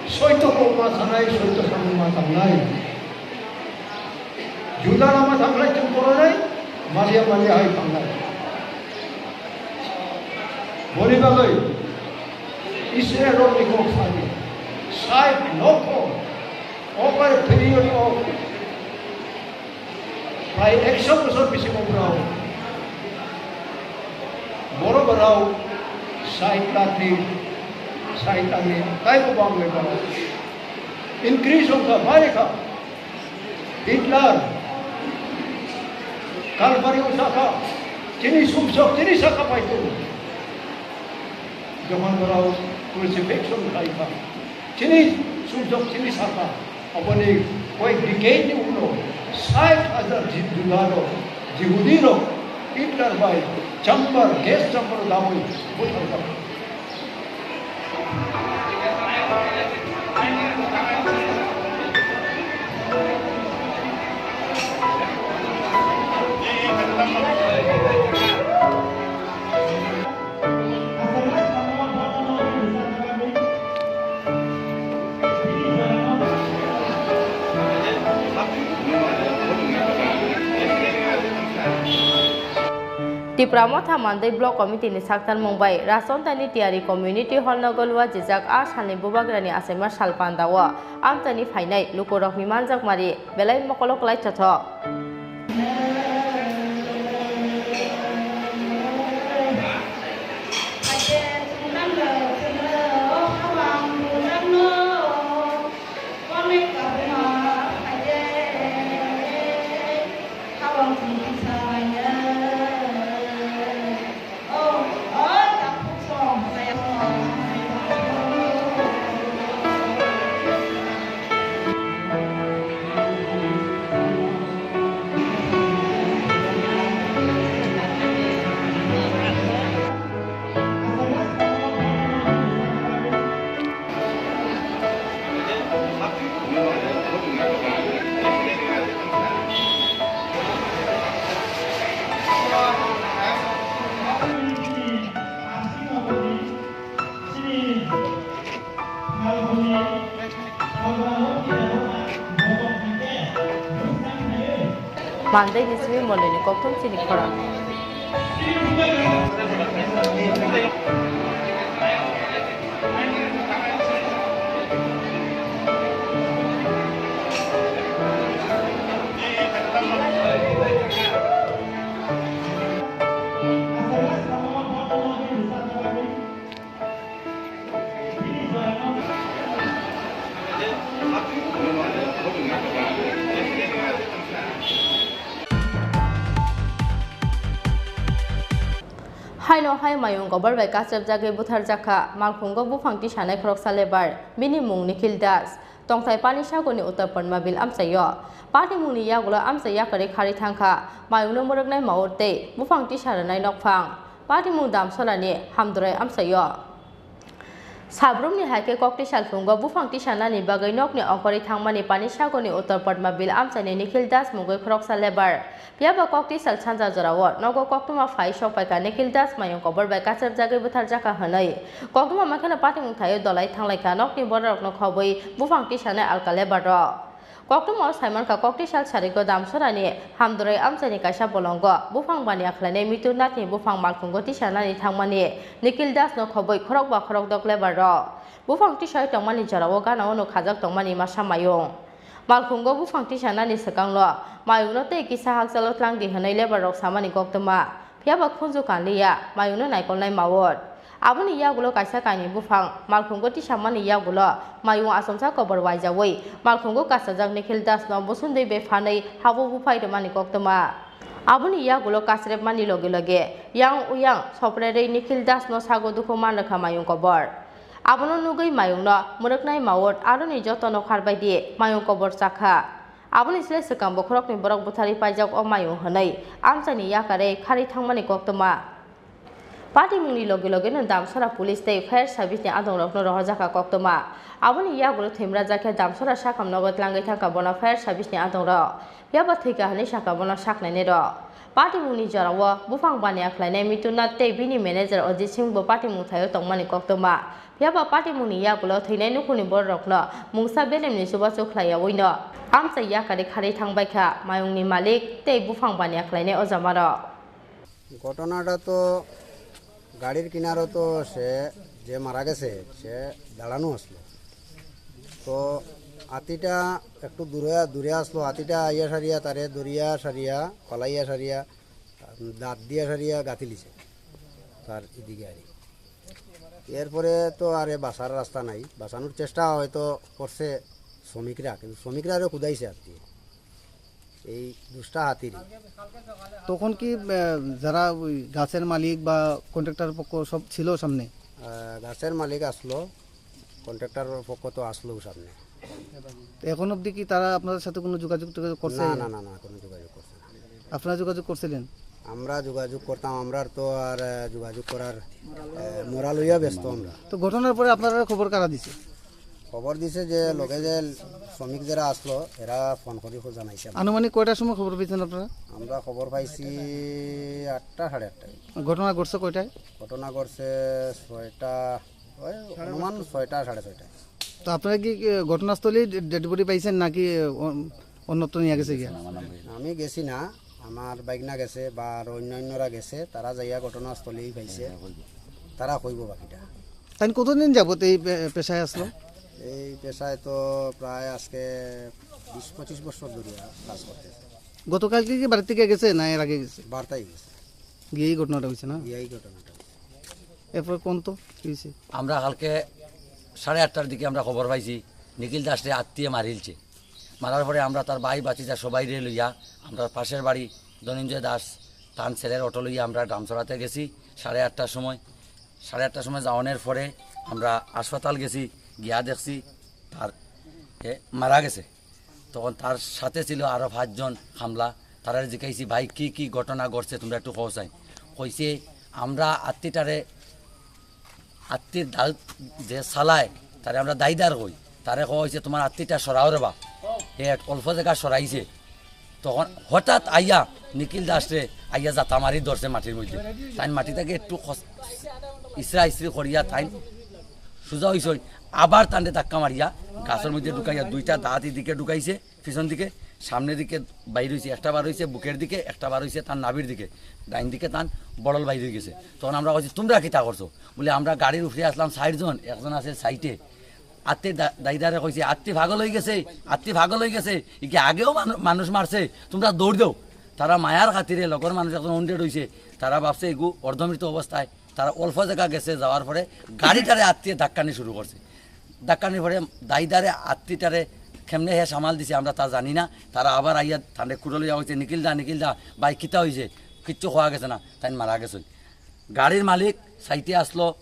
soito kok ma sanai, soito samung ma tangnai. Juda lama thanglai chwng koronai, malia malia hai thanglai. Boni bagwi Israel rokni kok sadi, sait lokho, over period of prai ekso bosor bisingo borok, borok borok Sait lakh ni, sait lakh ni, taibo bang le bang. Increase wngkha, bai kha. Hitler, Kalvari wngkha, chini sumsok, chini saka pai tu. Jokhon borok crucifixion khai kha, chini sumsok, chini saka. Aboni koyek decade ni ulo sait hajar Ji-, Juda rok, Jihudi rok Hitler bai chamber, gas chamber o dawi butharjak. Tipra Motha Mandai Block Committee ni saktarmung bai Rasontani Tiyari Community Hall no golwa jijak a salni bubagrani achaima sal pandao amchaini phainai lukurokni manjakmari belai mokolo kwlai chotho. Mandai ni simi moloi ni kokthum chini khorang. Haino hai mayung kobor bai kachepjagwi butharjakha Malkhungo buphang tisanai khoroksa lebar, bini mung Nikhil Das, tongthai Panisagorni Uttar Padmabil amchaio. Patimungni yagulo amchai yakarwi kharwi thangkha mayungno mwrwknai maur tei buphang tisa rwnai nokphang. Patimung Damsolani Hamdurai amchaio. Sabrumni hai khe kok tisal phungo buphang tisanani bagwi nokni ongkhorwi thangmani Panisagorni Uttar Padmabil amchaini Nikhil Das mungwi khoroksa lebar. Phiyaba kok tisal sanja jorao nogo koktwma phai sokpaikha Nikhil Das mayung kobor bai kachepjagwi butharjakha hwnwi. Koktwma mankheno patimung thaio dolai thanglaikha nokni bororokno khobwi buphang tisanai alka lebar rok. Koktwmao saimankha, koktisal sarigo Damsorani Hamdurai amchaini kaisa bolongo buphang baniya khlainai Mitur Nathni buphang Malkhungo tisanani thangmani Nikhil Dasno khobwi khorokba khorokdok lebar rok. Buphang tisai tongmani jorao ganao no khajak tongmani masa mayung. Malkhungo buphang tisanani swkangno mayungno tei kisa hakchalo tlangdi hwnwi lebar rok samani koktwma. Phiyaba khunju kanliya, mayungno naikolnai mawot. Aboni yagulo kaisa kainwi buphang malkhungo tisamani yagulo mayung achomsa kobor waijawi malkhungo kasajak Nikhil Dasno bosondwi bai phanwi habo buphai rwmani koktwma. Aboni yagulo kasrepmani loge loge yang uyang soprerwi Nikhil Dasno sago dukhu manrwkha mayung kobor. Abono nugwi mayungno mwrwknai mawot aroni jotono kharbaidi mayung kobor chakha. Aboni slai swkang bokhorokni borok butharwi paijak o mayung hwnwi amchaini yakarwi kharwi thangmani koktwma. Patimungni loge logeno Damsora police tei fire service ni adongrokno rohorjakha koktwma. Aboni yagulo thwimrajak khe Damsora sakam nogo tlangwi thangkha bono fire service ni adongrok. Phiyaba thwikha hwnwi sakha bono saknainai rok. Patimungni jorao buphang baniya khlainai Mitur Nath tei bini manager Ajit Singh bo patimung thaio tongmani koktwma. Phiyaba patimungni yagulo thwinai nukhungni bororokno mungsa belemni chubachu khlaiyaui no amchai yakarwi kharwi thangbaikha mayungni malik tei buphang baniya khlainai o jamarok. ঘটনাটা তো গাড়ির কিনারো তো সে যে মারা গেছে, সে দাঁড়ানো আসলো। তো হাতিটা একটু দূরে, দূরে আসলো, হাতিটা আইয়া সারিয়া, তারে দরিয়া সারিয়া, পালাইয়া সারিয়া, দাঁত দিয়া সারিয়া গাঁথিলিছে তার এদিকে আর কি। এরপরে তো আর এ বাঁচার রাস্তা নাই, বাঁচানোর চেষ্টা হয়তো করছে শ্রমিকরা, কিন্তু শ্রমিকরা আরও কুদাইছে আর কি এই দুষ্টা হাতির। তখন কি আহ, যারা ওই গাছের মালিক বা কন্ট্রাক্টর পক্ষ সব ছিল সামনে? আহ, গাছের মালিক আসলো, কন্ট্রাক্টর পক্ষ তো আসলো সামনে। এখন অবধি কি তারা আপনাদের সাথে কোনো যোগাযোগ টোগাযোগ করছে? না, না, না, না, কোনো যোগাযোগ করছে না। আপনারা যোগাযোগ করছিলেন? আমরা যোগাযোগ করতাম, আমরা তো আর আহ, যোগাযোগ করার আহ, মোরাল হইয়া ব্যস্ত আমরা। তো ঘটনার পরে আপনারা খবর কারা দিছে? খবর দিছে যে লগে যে শ্রমিক যারা আসলো, এরা ফোন করে খোঁজ জানাইছে আমরা। আনুমানিক কয়টার সময় খবর পেয়েছেন আপনারা? আমরা খবর পাইছি আটটা, সাড়ে আটটায়। ঘটনা ঘটছে কয়টায়? ঘটনা ঘটছে ছয়টা, ওই অনুমান ছয়টা, সাড়ে ছয়টায়। তো আপনারা কি আহ, ঘটনাস্থলেই ডেড বডি পাইছেন নাকি আহ, অন- অন্যত্র নিয়ে গেছে গিয়া? আমি গেছি না, আমার বাইগনা গেছে বা আর অন্যান্যরা গেছে, তারা যাইয়া ঘটনাস্থলেই পাইছে, তারা কইব বাকিটা। তাই কতদিন যাবত এই পে- পেশায় আসলো? এই পেশায় তো প্রায় আজকে বিশ পঁচিশ বছর ধরে কাজ করতেছে। গতকালকে কি বাড়ি থেকে গেছে না এর আগে গেছে? বার্তাই গেছে। গিয়েই ঘটনাটা হয়েছে না? গিয়েই ঘটনাটা হয়েছে। এরপর কোন তো কি হয়েছে? আমরা কালকে সাড়ে আটটার দিকে আমরা খবর পাইছি নিখিল দাসরে আত্তিয়ে মারিলছে। মারার পরে আমরা তার ভাই ভাতিজা সবাইরে লইয়া আমরা পাশের বাড়ি ধনঞ্জয় দাস তান ছেলের অটো লইয়া আমরা ডামছড়াতে গেছি সাড়ে আটটার সময়। সাড়ে আটটার সময় যাওয়ানোর পরে আমরা হাসপাতাল গেছি, গিয়া দেখছি তার এ মারা গেছে। তখন তার সাথে ছিল আরো পাঁচজন হামলা। তারা জিজ্ঞাসি, "ভাই, কি কি ঘটনা ঘটছে, তোমরা একটু কও চাই।" কইছে, "আমরা আত্তিটারে, আত্তির দাল যে চালায়, তারে আমরা দায়দার কই, তারে কওয়া হয়েছে, 'তোমার আত্তিটা সরাও রে বা।' হে এক অল্প জায়গা সরাইছে।" তখন হঠাৎ আইয়া নিখিল দাসরে আইয়া জাতা মারি ধরছে মাটির মধ্যে। তাই মাটি থেকে একটু খস-, ইসরা ইসরি করিয়া তাই সোজা হইছে, আবার তানরে ধাক্কা মারিয়া গাছের মধ্যে ঢুকাইয়া দুইটা দাঁত এদিকে ঢুকাইছে, পিছন দিকে, সামনের দিকে বাইর হইছে, একটা বার হইছে বুকের দিকে, একটা বার হইছে তার নাভির দিকে, ডাইন দিকে তার বড়ল বাইর হয়ে গেছে। তখন আমরা কইছি, "তোমরা কিতা করছো?" বলে, "আমরা গাড়ির উপরে আসলাম চারজন, একজন আছে সাইডে।" আত্তে দা-, দাইদারে কইছে, "আত্তি পাগল হয়ে গেছে, আত্তি পাগল হয়ে গেছে, একে আগেও মানু-, মানুষ মারছে, তোমরা দৌড় দাও।" তারা মায়ার খাতিরে লগর মানুষ একজন অনডেড হইছে, তারা ভাবছে এগু অর্ধমৃত অবস্থায়, তারা অল্প জায়গা গেছে, যাওয়ার পরে গাড়িটারে আত্তিয়ে ধাক্কানি শুরু করছে। ধাক্কানির পরে দাইদারে আত্তিটারে কেমনে হে সামাল দিছে আমরা তা জানি না। তারা আবার আইয়া তানরে কুড়ো লইয়া কইছে, "নিখিল দা, নিখিল দা, ভাই কিতা হইছে?" কিচ্ছু খোয়া গেছে না, তাই মারা গেছে। গাড়ির মালিক সাইটে আসলো,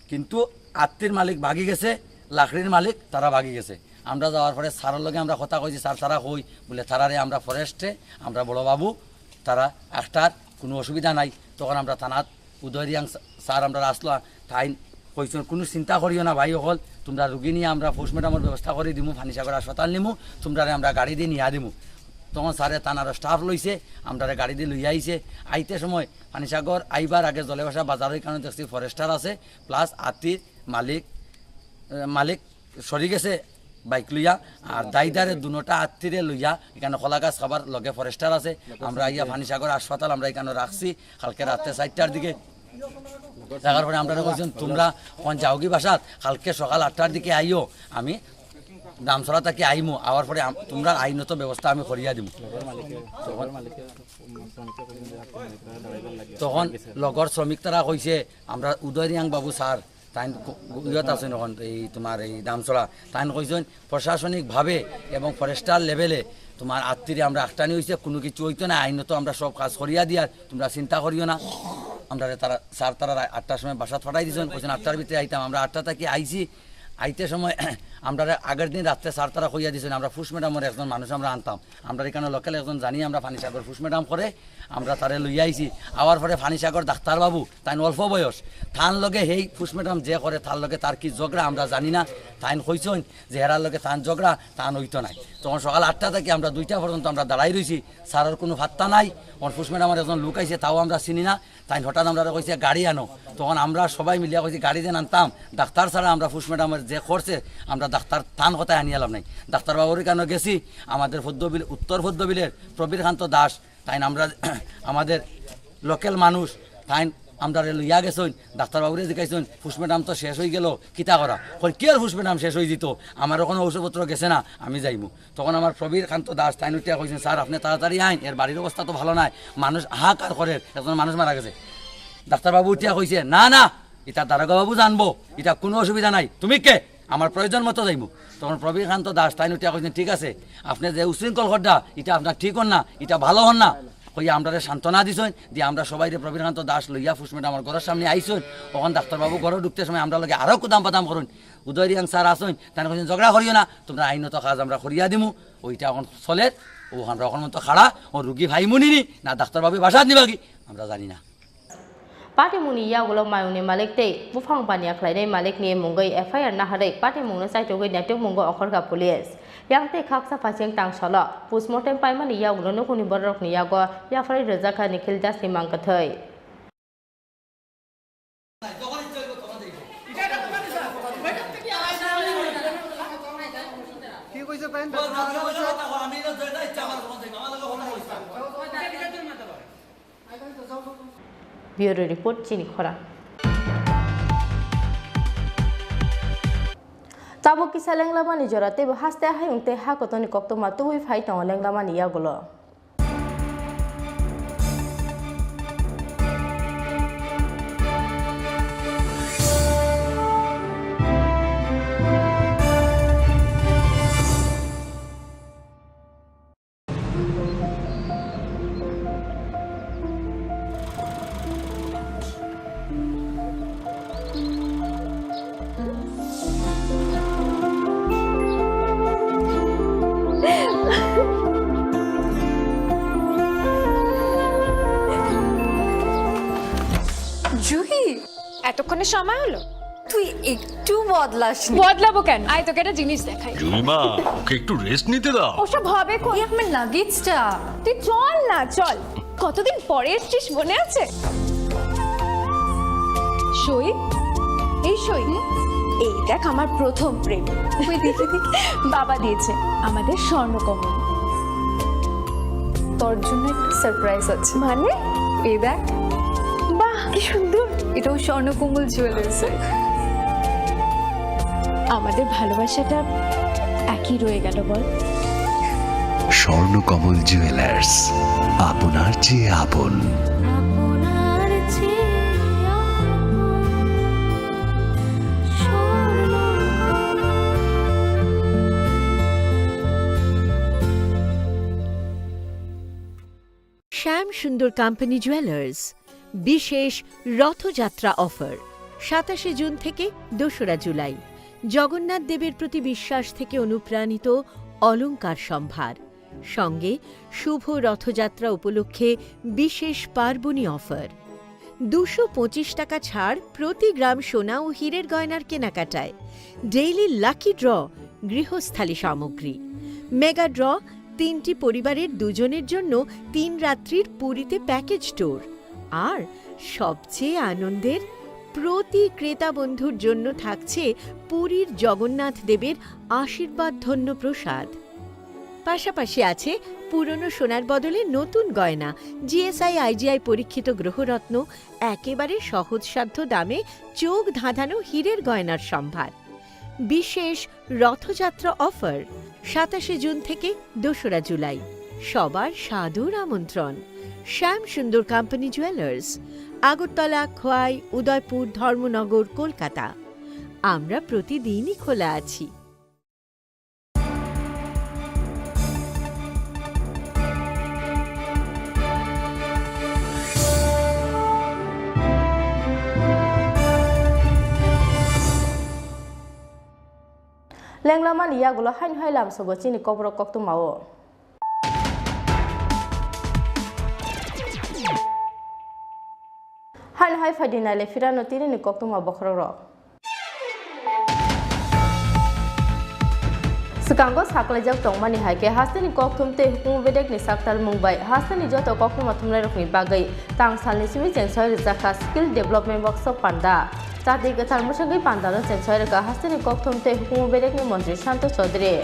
কিন্তু আত্তির মালিক ভাগি গেছে, লাকড়ির মালিক তারা ভাগি গেছে। আমরা যাওয়ার পরে স্যারের লগে আমরা কথা কইছি, "স্যার, তারা কই?" বলে, "তারারে আমরা ফরেস্টে, আমরা বড় বাবু, তারা আখতার, কোনো অসুবিধা নাই।" তখন আমরা থানাত উদয় রিয়াং স্যার আমরা আসলো, তাই কইছেন, "কোনো চিন্তা করিও না ভাই অকল, তোমরা রুগী নিয়ে আমরা পোস্টমর্টমের ব্যবস্থা করে দিমু, ফানিসাগর হাসপাতাল নিমু, তোমরারে আমরা গাড়ি দিয়ে নিয়ে দিমু।" তখন স্যারে তানার স্টাফ লইছে, আমরারে গাড়ি দিয়ে লইয়া আইছে। আইতে সময় ফানিসাগর আইবার আগে জলেবাসা বাজারের কারণে দেখছি ফরেস্টার আছে, প্লাস আত্তির মালিক, আহ, মালিক সরি গেছে বাইক লইয়া, আর দাইদারে দুনোটা আত্তিরে লইয়া এখানে কলা গাছ খাবার লগে ফরেস্টার আছে। আমরা আইয়া ফানিসাগর হাসপাতাল আমরা এখানে রাখছি কালকে রাতে চারটার দিকে। দেখার পরে আমরা কইছেন, "তোমরা কোন যাওগি বাসাত, কালকে সকাল আটটার দিকে আইও, আমি দামছড়া থাকি আইমু, আওয়ার পরে আম-, তোমরা আইনত ব্যবস্থা আমি করিয়া দিমু।" তখন লগর শ্রমিক তারা কইছে, "আমরা উদয় রিয়াং বাবু স্যার, তাই ক-, ইয়ত আছেন এখন এই তোমার এই দামছড়া।" তাই কইছেন, "প্রশাসনিকভাবে এবং ফরেস্টার লেভেলে তোমার আত্তিরে আমরা আটকানি হইছে, কোনো কিছু হইতো না, আইনত আমরা সব কাজ করিয়া দিয়ার, তোমরা চিন্তা করিও না।" আমরা তারা, স্যার তারা রা-, আটটার সময় বাসাত পাঠাই দিয়েছেন, কইছেন, "আটটার ভিতরে আইতাম।" আমরা আটটা থাকি আইছি, আইতে সময় আমরা আগের দিন রাত্রে স্যার তারা কইয়া দিয়েছেন, "আমরা পোস্টমর্টমের একজন মানুষ আমরা আনতাম।" আমরা এখানে লোকাল একজন জানি, আমরা ফানিসাগর পোস্টমর্টম করে আমরা তারে লইয়া আইছি। আওয়ার পরে ফানিসাগর ডাক্তারবাবু, তাইন অল্প বয়স, তান লগে হেই পোস্টমর্টম যে করে, তার লগে তার কি ঝগড়া আমরা জানি না। তাইন কইছইন যে হেরার লগে তান ঝগড়া, তান হইতো নাই। তখন সকাল আটটা থেকে আমরা দুইটা পর্যন্ত আমরা দাঁড়াই রইছি, স্যারের কোনো পাত্তা নাই। ওর পোস্টমর্টমর একজন লোক আইছে, তাও আমরা চিনি না। তাই হঠাৎ আমরা কইছে, "গাড়ি আনো।" তখন আমরা সবাই মিলিয়া কইছি, "গাড়ি যেন আনতাম, ডাক্তার ছাড়া আমরা পোস্টমর্টমর যে করছে, আমরা ডাক্তার তান কথায় আনিয়া লাভ নাই।" ডাক্তারবাবুর এখানে গেছি, আমাদের পদ্মবিল, উত্তর পদ্মবিলের প্রবীরকান্ত দাস, তাই আমরা আমাদের লোকাল মানুষ, তাই আমরারে লইয়া গেছইন, ডাক্তারবাবুরে জিকাইছইন, "পোস্টমর্টম তো শেষ হয়ে গেল, কিতা করা?" কই, "কি আর পোস্টমর্টম শেষ হয়ে দিত, আমার ওখানে ঔষধপত্র গেছে না, আমি যাইমু।" তখন আমার প্রবীরকান্ত দাস তাই উঠিয়া কইছেন, "স্যার, আপনি তাড়াতাড়ি আইন, এর বাড়ির অবস্থা তো ভালো নাই, মানুষ হাহাকার করে, একজন মানুষ মারা গেছে।" ডাক্তারবাবু উঠিয়া কইছে, "না, না, ইতা দারোগা বাবু জানবো, ইতা কোনো অসুবিধা নাই। তুমি কে? আমার প্রয়োজন মতো যাইমু। তখন প্রবীরকান্ত দাস তাই উঠিয়া কইছেন, "ঠিক আছে, আপনি যে উশৃঙ্খল করডা, ইটা আপনার ঠিক হন না, ইটা ভালো হন না।" কইয়া আমরারে সান্ত্বনা দিছইন, দিয়ে আমরা সবাই রে প্রবীরকান্ত দাস লইয়া ফুসমেট আমার ঘরের সামনে আইছইন। ওখান ডাক্তারবাবু ঘরে ঢুকতে সময় আমরা লগে আরো কুদাম বাদাম করইন। উদয় রিয়াং স্যার আছইন, তাই কইছেন, "ঝগড়া করিও না, তোমরা আইনত কাজ আমরা করিয়া দিমু।" ওইটা এখন চলের, ও আমরা এখন মতো খাড়া, ও রুগী ভাই মুনিনি, না ডাক্তারবাবু বাসাত নিবাগি, আমরা জানি না। Patimungni yagulo mayungni malik tei buphang baniya khlainai malikni mungwi F I R naharwi patimungno chaitugwi naitukmungo ongkhorkha police. Yang tei khaksa phaising tang solo. Postmortem paimani yagulo nukhungni bororokni yago yapharwi rwjakha Nikhil Dasni mangkwthwi. Bureau report, chini khorang. Tabuk kisa lenglamani jora teibo haste hayung tei ha kotorni koktwma tubui phai tongo lenglamani yagulo. Juhi, এতক্ষণে সময় হলো? তুই একটু বদলাসনি। বদলাবো কেন? আয়, তোকে একটা জিনিস দেখাই। জুইমা, ওকে একটু রেস্ট নিতে দাও। ওসব হবে কই? এই আমার লাগেজটা। তুই চল না, চল। কতদিন পরে এসছিস, মনে আছে? সই, এই সই। এই দেখ, আমার প্রথম প্রেম। ওই দেখি, দেখি। বাবা দিয়েছে আমাদের স্বর্ণকমল। তোর জন্য একটা সারপ্রাইজ আছে। মানে? এই দেখ। বাহ, কি সুন্দর। এটাও স্বর্ণকমল জুয়েলার্সের। আমাদের ভালোবাসাটা একই রয়ে গেল, বল? স্বর্ণকমল জুয়েলার্স, আপনার চেয়ে আপন। শ্যাম সুন্দর কোম্পানি জুয়েলার্স, বিশেষ রথযাত্রা অফার, সাতাশে জুন থেকে দোসরা জুলাই। জগন্নাথ দেবের প্রতি বিশ্বাস থেকে অনুপ্রাণিত অলংকার সম্ভার, সঙ্গে শুভ রথযাত্রা উপলক্ষে বিশেষ পার্বণী অফার। দুশো পঁচিশ টাকা ছাড় প্রতি গ্রাম সোনা ও হীরের গয়নার কেনাকাটায়। ডেইলি লাকি ড্র, গৃহস্থালী সামগ্রী। মেগা ড্র, তিনটি পরিবারের দুজনের জন্য তিন রাত্রির পুরীতে প্যাকেজ ট্যুর। আর সবচেয়ে আনন্দের, প্রতি ক্রেতা বন্ধুর জন্য থাকছে পুরীর জগন্নাথ দেবের আশীর্বাদ ধন্য প্রসাদ। পাশাপাশি আছে পুরনো সোনার বদলে নতুন গয়না, G S I I G I পরীক্ষিত গ্রহরত্ন, একেবারে সহজসাধ্য দামে চোখ ধাঁধানো হীরের গয়নার সম্ভার। বিশেষ রথযাত্রা অফার, সাতাশে জুন থেকে দোসরা জুলাই। সবার সাদর আমন্ত্রণ। শ্যাম সুন্দর কোম্পানি জুয়েলার্স, আগরতলা, খোয়াই, উদয়পুর, ধর্মনগর, কলকাতা। আমরা প্রতিদিনই খোলা আছি। Lenglamani yagulo haino hai lamsogo chini kokborok koktwmao. Haino hai phaidi naile phirano tinini koktwma bokhorokrok. Swkango saklaijak tongmani hai khe hasteni kokthum tei hukumu bedekni saktalmung bai hasteni joto koktwma thumnairokni bagwi tang salni simi cheng soi rwjakha Skill Development Workshop panda. Chati kwthar mwswgwi pandano cheng soi rwkha hasteni kokthum tei hukumu bedekni montri Santosh Chaudhary.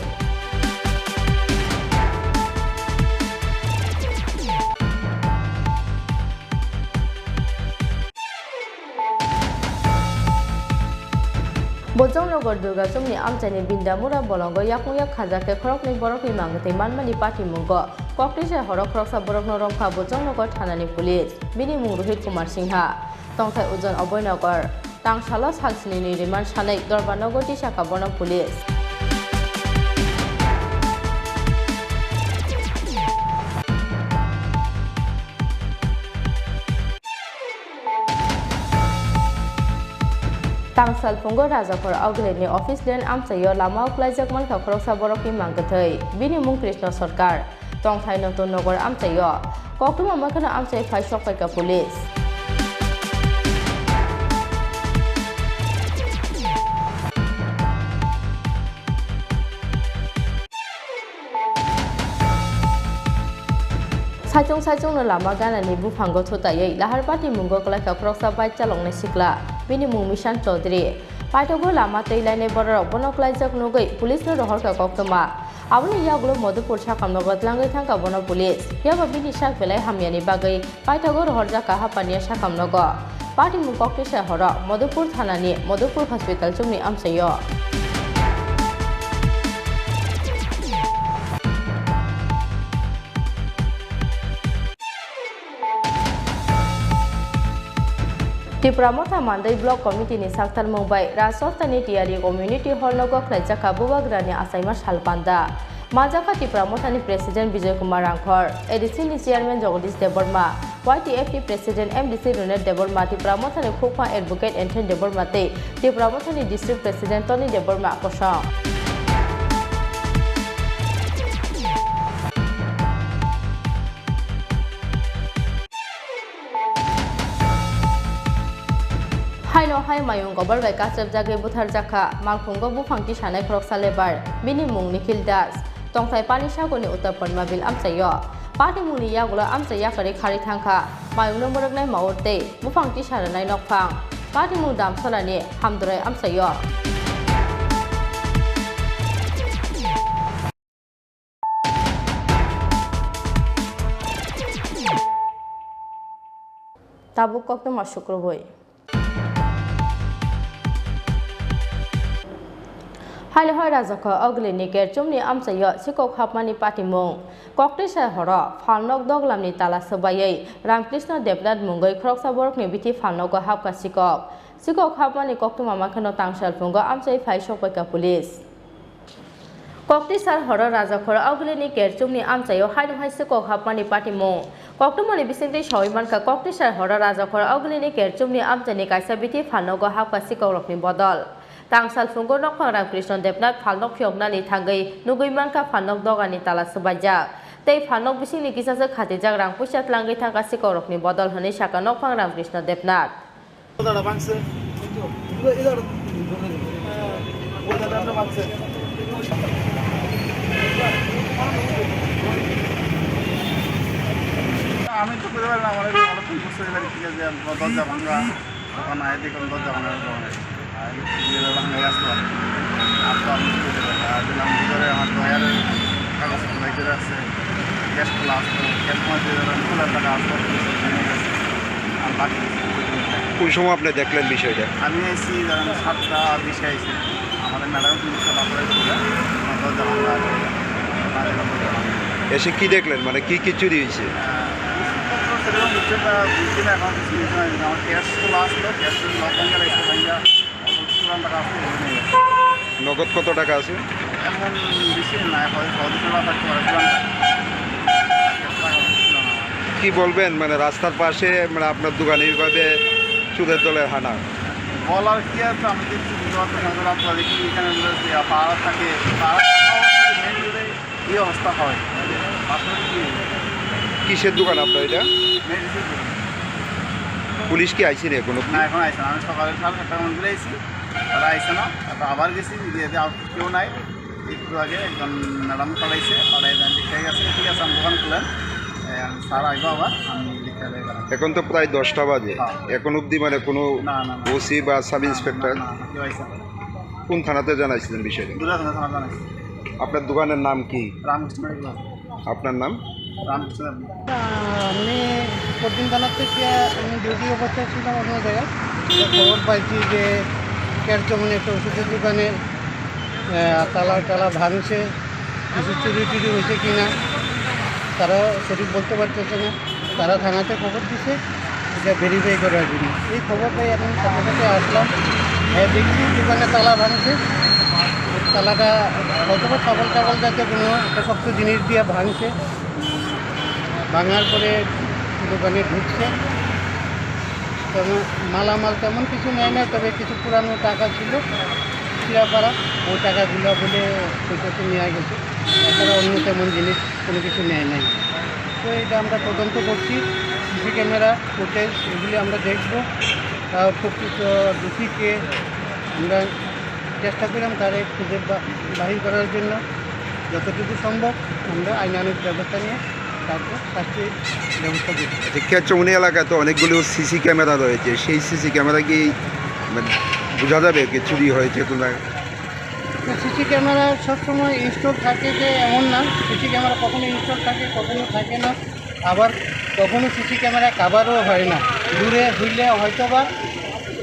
Bojongnagar Durga Chowkni amchaini Bindamura bolongo yakung yak khajak khe khoroknwi borokni mangtwi manmani patimungo koktwisa horo khoroksa borokno romkha Bojongnagar thanani police. Bini mung Rohit Kumar Singha, tongthai Ojon Oboynagar. Tangsalo salsini ni remand sanai Dorbarnogo tisakha bono police. Tangsal phungo Rajakhor Augulini office land amchaio lama o klaijak mankha khoroksa borokni mangkwthwi. Bini mung Krishna Sarkar. Tongthai Notun Nogor amchaio koktwma makheno amchai phai sokpaikha police. Saichung saichungno lama ganani buphango thutaiwi Laharpati mungo kwlaikha khoroksa bike chaloknai sikla, bini mung Mishan Chaudhary. Paithago lama twi lainai bororok bono kwlaijak nugwi police-no rohorkha koktwma. Aboni yagulo Madhupur sakamnogo twlangwi thangkha bono police. Phiya ba bini sak belai hamyani bagwi paithago rohorjakha hapaniya sakamnogo. Patimung koktwisa horo Madhupur thanani Madhupur hospital chumni amchaio. Tipra Motha Mandai Block Committee ni saktarmung bai Rajsostha ni T R E Community Hall nogo khlaijakha Bubagrani achaima sal panda. Manjakha Tipra Motha ni President Bijoy Kumar Rangkhor, A D C ni Chairman Jagadish Debbarma, Y T F ni President M D C Runet Debbarma, Tipra Motha ni Khukphang Advocate Anthony Debbarma tei Tipra Motha ni District President Tony Debbarma kosong. Haino hai mayung gobar bai kachepjagwi butharjakha Malkhungo buphang tisanai khoroksa lebar, bini mung Nikhil Das. Tongthai Panisagoni Uttar Pormabil amchaio. Patimungni yagulo amchai yakarwi kharwi thangkha mayungno mwrwknai maur tei buphang tisa rwnai nokphang. Patimung Damsolani Hamdurai amchaio. Tabuk koktwma sukrubui. Haino hai Rajakhor Augulini Kerchumni amchaio sikok hapmani patimung. Koktwisa horo phalnok doglamni tala swbaiwi Ramkrishna Debnath mungwi khoroksa borokni bithi phalnogo hapkha sikok. Sikok hapmani koktwma makheno tangsal phungo amchai phai sokpaikha police. Koktisar horo Rajakhor Augulini Kerchumni amchaio haino hai sikok hapmani patimung. Koktwmani bisingtwi sawi mankha, Koktisar horo Rajakhor Augulini Kerchumni amchaini kaisa bithi phalnogo hapkha sikokrokni bodol. Tangsal phungo nokphang Ramkrishna Debnath phalnok phiyoknani thangwi nugwi mankha phalnok dogani tala swbaijak. Tei phalnok bisingni kisasa khatijak rang puisa tlangwi thangkha sikokrokni bodol hwnwi sakha nokphang Ramkrishna Debnath. Dada bangse. Ida, ida. Dada bangse. আমি তো বুঝতে পারি না, আমার এই বড় ফুল বুঝতে পারি, ঠিক আছে, দরজা ভাঙা, তখন আয় দেখুন দরজা ভাঙা, ভাঙা। আর এই যে ভাঙা আসলো, আর তো আমি কি করতে পারি? আর দিলাম ভিতরে আমার ড্রয়ারে কাগজ খোলাই করে আছে, ক্যাশ খোলা আসলো, ক্যাশ খোলা দিয়ে দিলাম, খোলা টাকা আসলো। কোন সময় আপনি দেখলেন বিষয়টা? আমি আইছি ধরেন সাতটা বিশে আইছি। আমাদের ম্যাডাম কিন্তু সব আপনারা ছিল, আমার দরজা ভাঙা আছে। এসে কি দেখলেন? মানে কি কি চুরি হয়েছে? আহ, ওষুধপত্র সেরকম হচ্ছে না, বুঝছি না এখন কিছু হয়েছে না। আমার ক্যাশ তো লাস্ট তো, ক্যাশ তো লক ভাঙা লাগছে, ভাঙা। নগদ কত টাকা আছে? এখন বেশি নাই, হয়তো ছ দুশো টাকা থাকতে পারে, পুরান টাকা। আর ক্যাশ টাকা হচ্ছে না আমার। কি বলবেন, মানে, রাস্তার পাশে, মানে, আপনার দোকানে এইভাবে চোরের দলের হানা? বলার কি আছে, আমি তো কিছু বুঝতে পারতাম না, রাত বাজে কি এখানে আমরা যে পাহারা থাকে, পাহারা থাকা অবস্থায় মেইন রোডে এই অবস্থা হয়। তারপরে কি? কিসের দোকান আপনার এটা? মেডিসিন দোকান। পুলিশ কি আইছে নি এখনো? না, এখন আইছে না। আমি সকালে সাড়ে সাতটার মধ্যে আইছি, তারা আইছে না। তারপর আবার গেছি, গিয়ে দেখি আর কেউ নাই। একটু আগে একজন ম্যাডাম পাঠাইছে, পাঠাই দেন লিখে গেছে, ঠিক আছে, আমি দোকান খুলেন। এ, আমি স্যার আইবো আবার, আমি লিখে দেবো। এখন তো প্রায় দশটা বাজে, হ্যাঁ। এখন অবধি মানে কোনো না, না, না। ওসি বা সাব না, ইন্সপেক্টর? না, না, না, কেউ আইছে না। কোন থানাতে জানাইছিলেন বিষয়টা? দুর্গাধনা থানা জানাইছি। আপনার দোকানের নাম কি? রামকৃষ্ণ রেগুলার। আপনার নাম? রামকৃষ্ণ রেগুলার। আহ, আমি পরদিন থানার থেকে আমি ডিউটি অবস্থায় ছিলাম অন্য জায়গায়। তো খবর পাইছি যে কেরচমনে একটা ওষুধের দোকানে, আহ, তালা টালা ভাঙছে, কিছু চুরি টুরি হয়েছে কি না তারা সঠিক বলতে পারতেছে না। তারা থানাতে খবর দিছে, এটা ভেরিফাই করার জন্য। এই খবর পেয়ে আমি সাথে সাথে আসলাম। হ্যাঁ, দেখছি দোকানে তালা ভাঙছে। তালাটা হয়তো বা শাবল টাবল জাতীয় কোনো একটা শক্ত জিনিস দিয়ে ভাঙছে। ভাঙার পরে দোকানে ঢুকছে। তবে মালামাল তেমন কিছু নেয় না, তবে কিছু পুরানো টাকা ছিল ছিঁড়াপাড়া, ওই টাকাগুলো বলে ওই কাছে নিয়ে গেছে। এছাড়া অন্য তেমন জিনিস কোনো কিছু নেয় নাই। তো এটা আমরা তদন্ত করছি, সিসি ক্যামেরা ফুটেজ এগুলি আমরা দেখব। আর প্রকৃত দোষীকে আমরা চেষ্টা করলাম তারে খুঁজে বা-, বাহির করার জন্য। যতটুকু সম্ভব আমরা আইনানুগ ব্যবস্থা নিয়ে তারপর শাস্তির ব্যবস্থা করব। আচ্ছা, কেচৌনি এলাকায় তো অনেকগুলো সিসি ক্যামেরা রয়েছে, সেই সিসি ক্যামেরা কি, মানে, বোঝা যাবে কি চুরি হয়েছে কিনা? সিসি ক্যামেরা সবসময় ইনস্টল থাকে যে এমন না, সিসি ক্যামেরা কখনো ইনস্টল থাকে, কখনো থাকে না, আবার কখনো সিসি ক্যামেরা কাভারও হয় না। দূরে হইলে হয়তো বা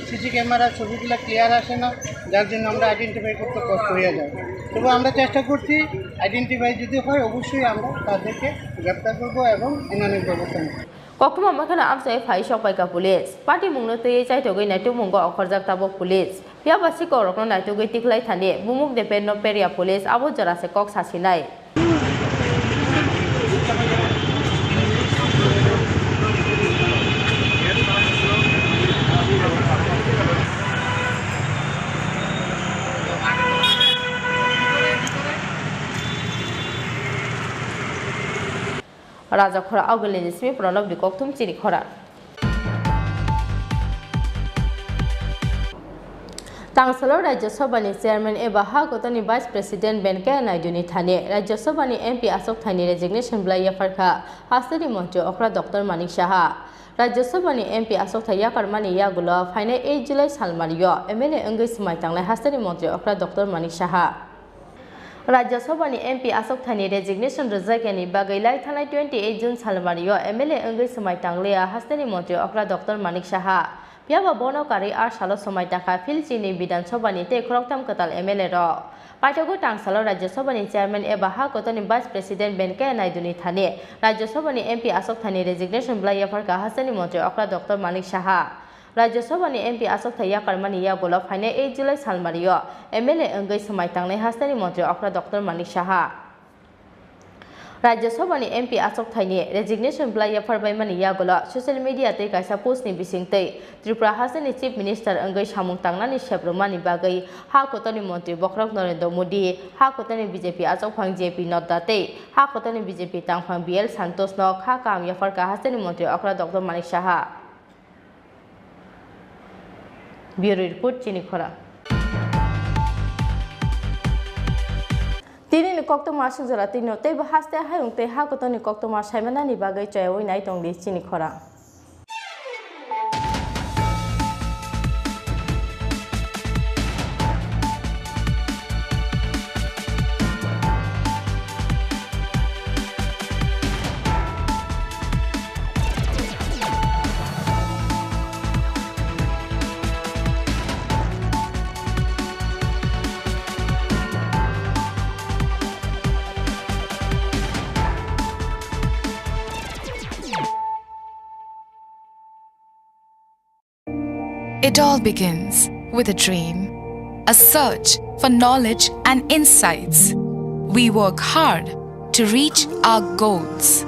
সিসি ক্যামেরা ছবিগুলো ক্লিয়ার আসে না, যার জন্য আমরা আইডেন্টিফাই করতে কষ্ট হয়ে যায়। তবু আমরা চেষ্টা করছি, আইডেন্টিফাই যদি হয় অবশ্যই আমরা তাদেরকে গ্রেপ্তার করবো এবং আইনানুগ ব্যবস্থা নেব। Koktwma makhano amchai phai sokpaikha police. Patimungno twiwi chaithogwi naitukmungo okhorjak tabuk police. Phiya ba sikhokrogo naitugwi tikhlai thani bumuk de penno perya police abo jora se kok sasinai. Raja khora Augulini simi Pranab ni kokthum chini khora. Tangsalo Rajya Sabha ni Chairman eba ha kotoni Vice President Venkaiah Naidu ni thani Rajya Sabha ni M P achuk thaini resignation bwlai yapharkha hasteni Montri okra Doctor Manik Saha. Rajya Sabha ni M P achuk thai yakarmani yagulo phainai eight July salmario M L A wngwi swmai tangnai hasteni Montri okra Doctor Manik Saha. Rajya Sabha ni M P achuk thaini resignation rwjakya ni bagwi lai thanai twenty eight June salmario M L A wngwi swmai tangliya hasteni Montri okra Doctor Manik Saha. Phiya ba bono karwi aa salo swmai tangkha Philchi ni Bidhan Sabha ni tei khoroktham kwtal M L A rok. Paithago tangsalo Rajya Sabha ni Chairman eba ha kotoni Vice President Venkaiah Naidu ni thani Rajya Sabha ni M P achuk thaini resignation bwlai yapharkha hasteni Montri okra Doctor Manik Saha. Rajya Sabha ni M P achuk thai yakarmani yagulo phainai eight July salmario M L A wngwi swmai tangnai hasteni Montri okra Doctor Manik Saha. Rajya Sabha ni M P achuk thaini resignation bwlai yaphar baimani yagulo social media tei kaisa post ni bisingtwi Tripura hasteni Chief Minister wngwi samung tangnani sep rwmani bagwi ha kotoni Montri bokhorok Narendra Modi, ha kotoni B J P achukphang J P Nadda tei ha kotoni B J P tangphang B L Santosh no kha kaham yapharkha hasteni Montri okra Doctor Manik Saha. Bureau Report, chini khora. Tini ni koktwma aswk jora twi no tei bo haste hayung tei ha kotor ni koktwma saimanani bagwi chayawi nai tong di chini khora. It all begins with a dream, a search for knowledge and insights. We work hard to reach our goals.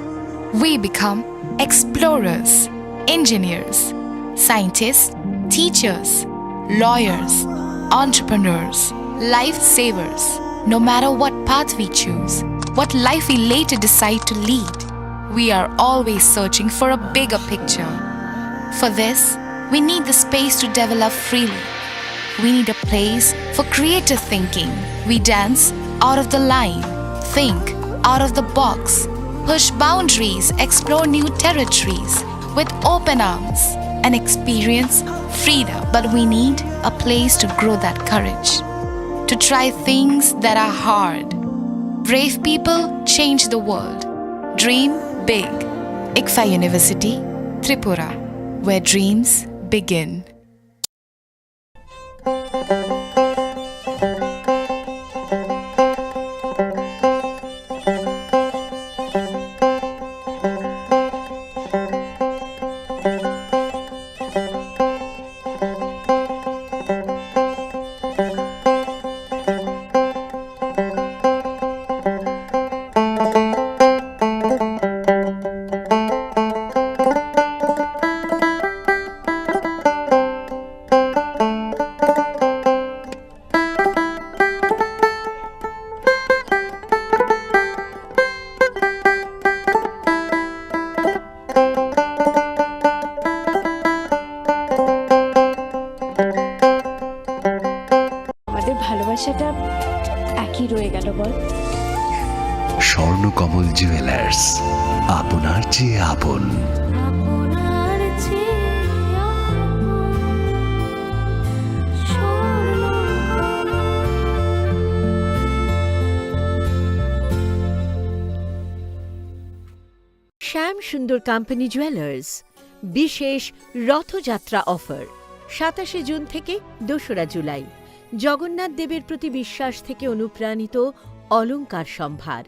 We become explorers, engineers, scientists, teachers, lawyers, entrepreneurs, lifesavers. No matter what path we choose, what life we later decide to lead, we are always searching for a bigger picture. For this, we need the space to develop freely. We need a place for creative thinking. We dance out of the line, think out of the box, push boundaries, explore new territories with open arms, and experience freedom. But we need a place to grow that courage, to try things that are hard. Brave people change the world. Dream big. ICFAI University, Tripura, where dreams begin. সেটা একই রয়ে গেল বল। স্বর্ণকমল জুয়েলার্স, আপনার চেয়ে আপন। আপনার চেয়ে আপন। স্বর্ণকমল। শ্যাম সুন্দর কোম্পানি জুয়েলার্স বিশেষ রথযাত্রা অফার, সাতাশে জুন থেকে দোসরা জুলাই। জগন্নাথ দেবের প্রতি বিশ্বাস থেকে অনুপ্রাণিত অলংকার সম্ভার,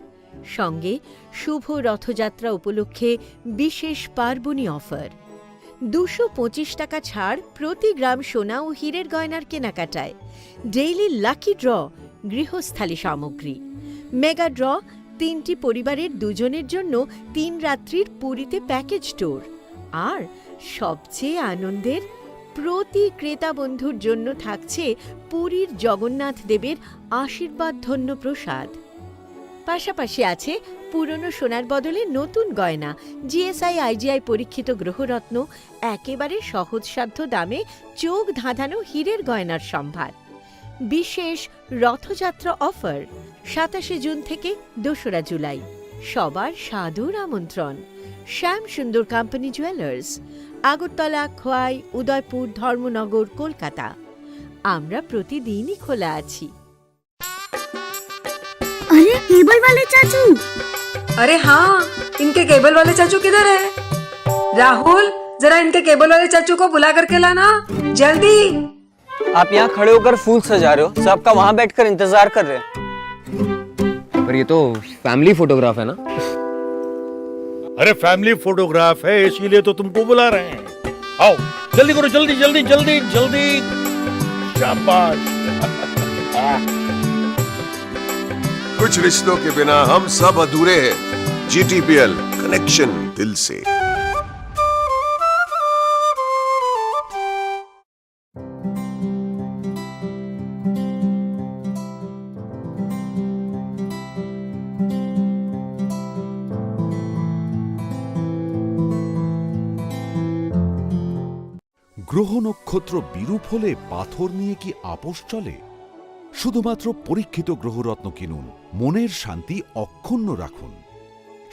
সঙ্গে শুভ রথযাত্রা উপলক্ষে বিশেষ পার্বণী অফার। দুশো পঁচিশ টাকা ছাড় প্রতি গ্রাম সোনা ও হীরের গয়নার কেনাকাটায়। ডেইলি লাকি ড্র গৃহস্থালী সামগ্রী। মেগা ড্র তিনটি পরিবারের দুজনের জন্য তিন রাত্রির পুরীতে প্যাকেজ ট্যুর। আর সবচেয়ে আনন্দের, প্রতি ক্রেতা বন্ধুর জন্য থাকছে পুরীর জগন্নাথ দেবের আশীর্বাদ ধন্য প্রসাদ। পাশাপাশি আছে পুরনো সোনার বদলে নতুন গয়না, G S I I G I পরীক্ষিত গ্রহরত্ন, একেবারে সহজসাধ্য দামে চোখ ধাঁধানো হীরের গয়নার সম্ভার। বিশেষ রথযাত্রা অফার, সাতাশে জুন থেকে দোসরা জুলাই। সবার সাদর আমন্ত্রণ। শ্যাম সুন্দর কোম্পানি জুয়েলার্স, আগরতলা, খোয়াই, উদয়পুর, ধর্মনগর, কলকাতা। আমরা প্রতিদিনই খোলা আছি। अरे, केबल वाले चाचू। अरे हाँ, इनके केबल वाले चाचू किधर है? राहुल, जरा इनके केबल वाले चाचू को बुला करके लाना, जल्दी। आप यहाँ खड़े होकर फूल सजा रहे हो, सबका वहाँ बैठकर इंतजार कर रहे हैं। पर ये तो फैमिली फोटोग्राफ है ना? अरे, फैमिली फोटोग्राफ है, इसीलिए तो तुमको बुला रहे हैं। आओ, जल्दी करो, जल्दी, जल्दी, जल्दी, जल्दी। शाबाश। कुछ रिश्तों के बिना हम सब अधूरे हैं। G T P L, connection दिल से। গ্রহ নক্ষত্র বিরূপ হলে পাথর নিয়ে কি আপোষ চলে? শুধুমাত্র পরীক্ষিত গ্রহরত্ন কিনুন, মনের শান্তি অক্ষুণ্ণ রাখুন।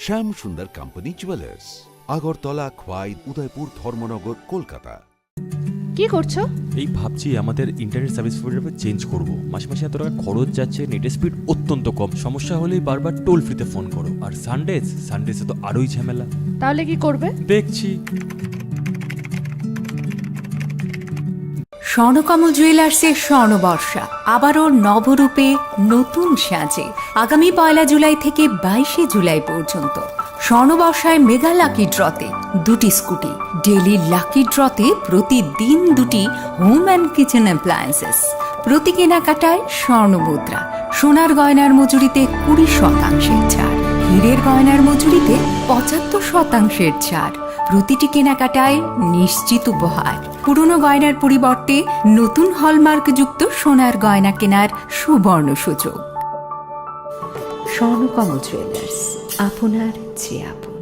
শ্যাম সুন্দর কোম্পানি জুয়েলার্স, আগরতলা, খোয়াই, উদয়পুর, ধর্মনগর, কলকাতা। কি করছো? এই ভাবছি আমাদের ইন্টারনেট সার্ভিস প্রোভাইডার চেঞ্জ করব। মাসে মাসে এত টাকা খরচ যাচ্ছে, নেটের স্পিড অত্যন্ত কম, সমস্যা হলেই বারবার টোল ফ্রিতে ফোন করো। আর সানডেজ, সানডেজে তো আরোই ঝামেলা। তাহলে কি করবে? দেখছি। স্বর্ণকমল জুয়েলার্সের স্বর্ণবর্ষা, আবারও নবরূপে, নতুন সাজে। আগামী পয়লা জুলাই থেকে বাইশে জুলাই পর্যন্ত স্বর্ণবর্ষায় মেগা লাকি ড্রতে দুটি স্কুটি, ডেইলি লাকি ড্রতে প্রতিদিন দুটি হোম অ্যান্ড কিচেন অ্যাপ্লায়েন্সেস। প্রতি কেনাকাটায় স্বর্ণ মুদ্রা, সোনার গয়নার মজুরিতে কুড়ি শতাংশের ছাড়, হীরের গয়নার মজুরিতে পঁচাত্তর শতাংশের ছাড়। প্রতিটি কেনাকাটায় নিশ্চিত উপহার। পুরনো গয়নার পরিবর্তে নতুন হলমার্কযুক্ত সোনার গয়না কেনার সুবর্ণ সুযোগ। স্বর্ণকমল জুয়েলার্স, আপনার যে আপন।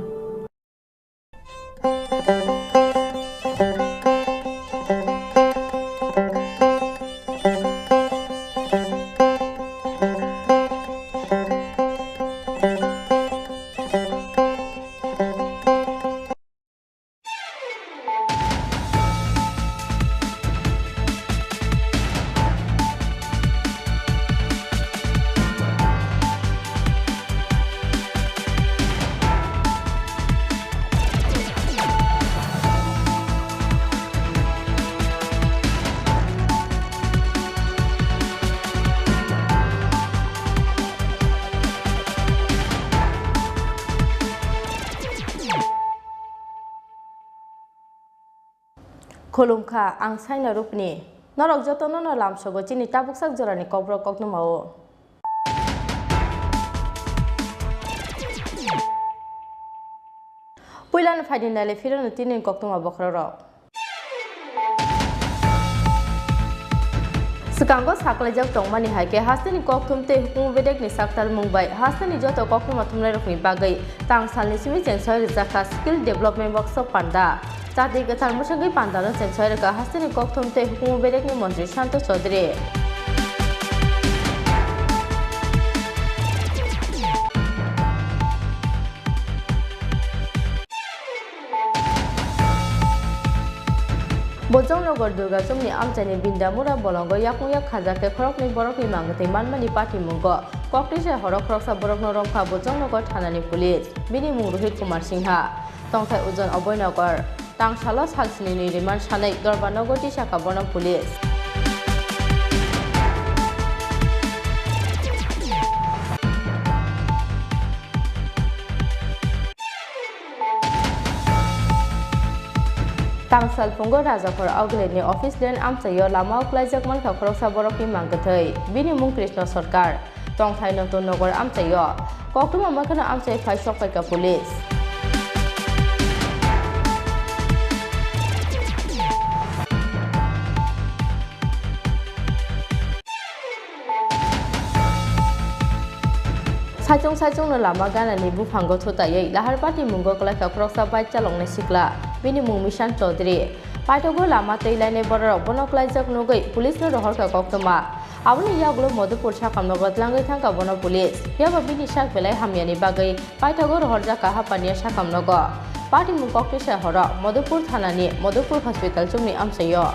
Khulumkha, ang Saina Rupni. Norok jotono no lamsogo chini tabuksak jorani kokborok koktwmao. Puilano phaidi naile phirano tini koktwma bokhorok. Swkango saklaijak tongmani hai khe hasteni kokthum tei hukumu bedekni saktalmung bai hasteni joto koktwma thumnairokni bagwi tang salni simi cheng soi rijak kha Skill Development Workshop panda. Chati kwthar mwswgwi pandano cheng soi rwkha hasteni kokthum tei hukumu bedekni montri Santosh Chaudhary. Bojongnogo Durgachumni amchaini Bindamura bolongo yakung yak khajak tei khoroknwi borokni mangtwi manmani patimungo koktwisa horo khoroksa borokno romkha Bojongnogo thanani police. Bini mung Rohit Kumar Singha. Tongthai Ujon Oboinogar. Tangsalo salsini ni remand sanai Dorbarnogo tisakha bono police. Tangsal phungo Rajakhor Outlet ni office land amchaio lamao klaijak mankha khoroksa borokni mangkwthwi. Bini mung Krishna Sarkar. Tongthai Notun Nogor amchaio koktwma makheno amchai phai sokphaikha police. Saichung saichungno lama ganani buphango thutaiwi Laharpati mungo kwlaikha khoroksa bike chaloknai sikla, bini mung Mishan Chaudhary. Paithago lama twi lainai bororok bono klaijak nugwi police-no rohorkha koktwma. Aboni yagulo Madhupur sakamno bwtlangwi thangkha bono police. Phiya ba bini sak belai hamyani bagwi paithago rohorjakha hapaniya sakamnogo. Patimung koktwisa horo Madhupur thanani Madhupur hospital chumni amchaio.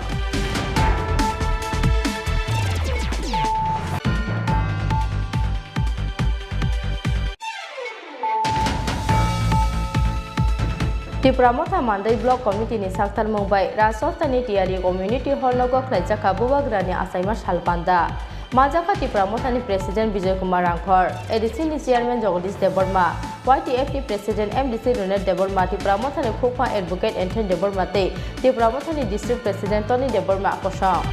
Tipra Motha Mandai Block Committee ni saktarmung bai Rajsostha ni Tiyari Community Hall nogo khlaijakha Bubagrani achaima sal panda. Manjakha Tipra Motha ni President Bijoy Kumar Rangkhor, A D C ni Chairman Jagadish Debbarma, Y T F ni President M D C Ronit Debbarma, Tipra Motha ni Khukphang Advocate Anthony Debbarma tei Tipra Motha ni District President Tony Debbarma kosong.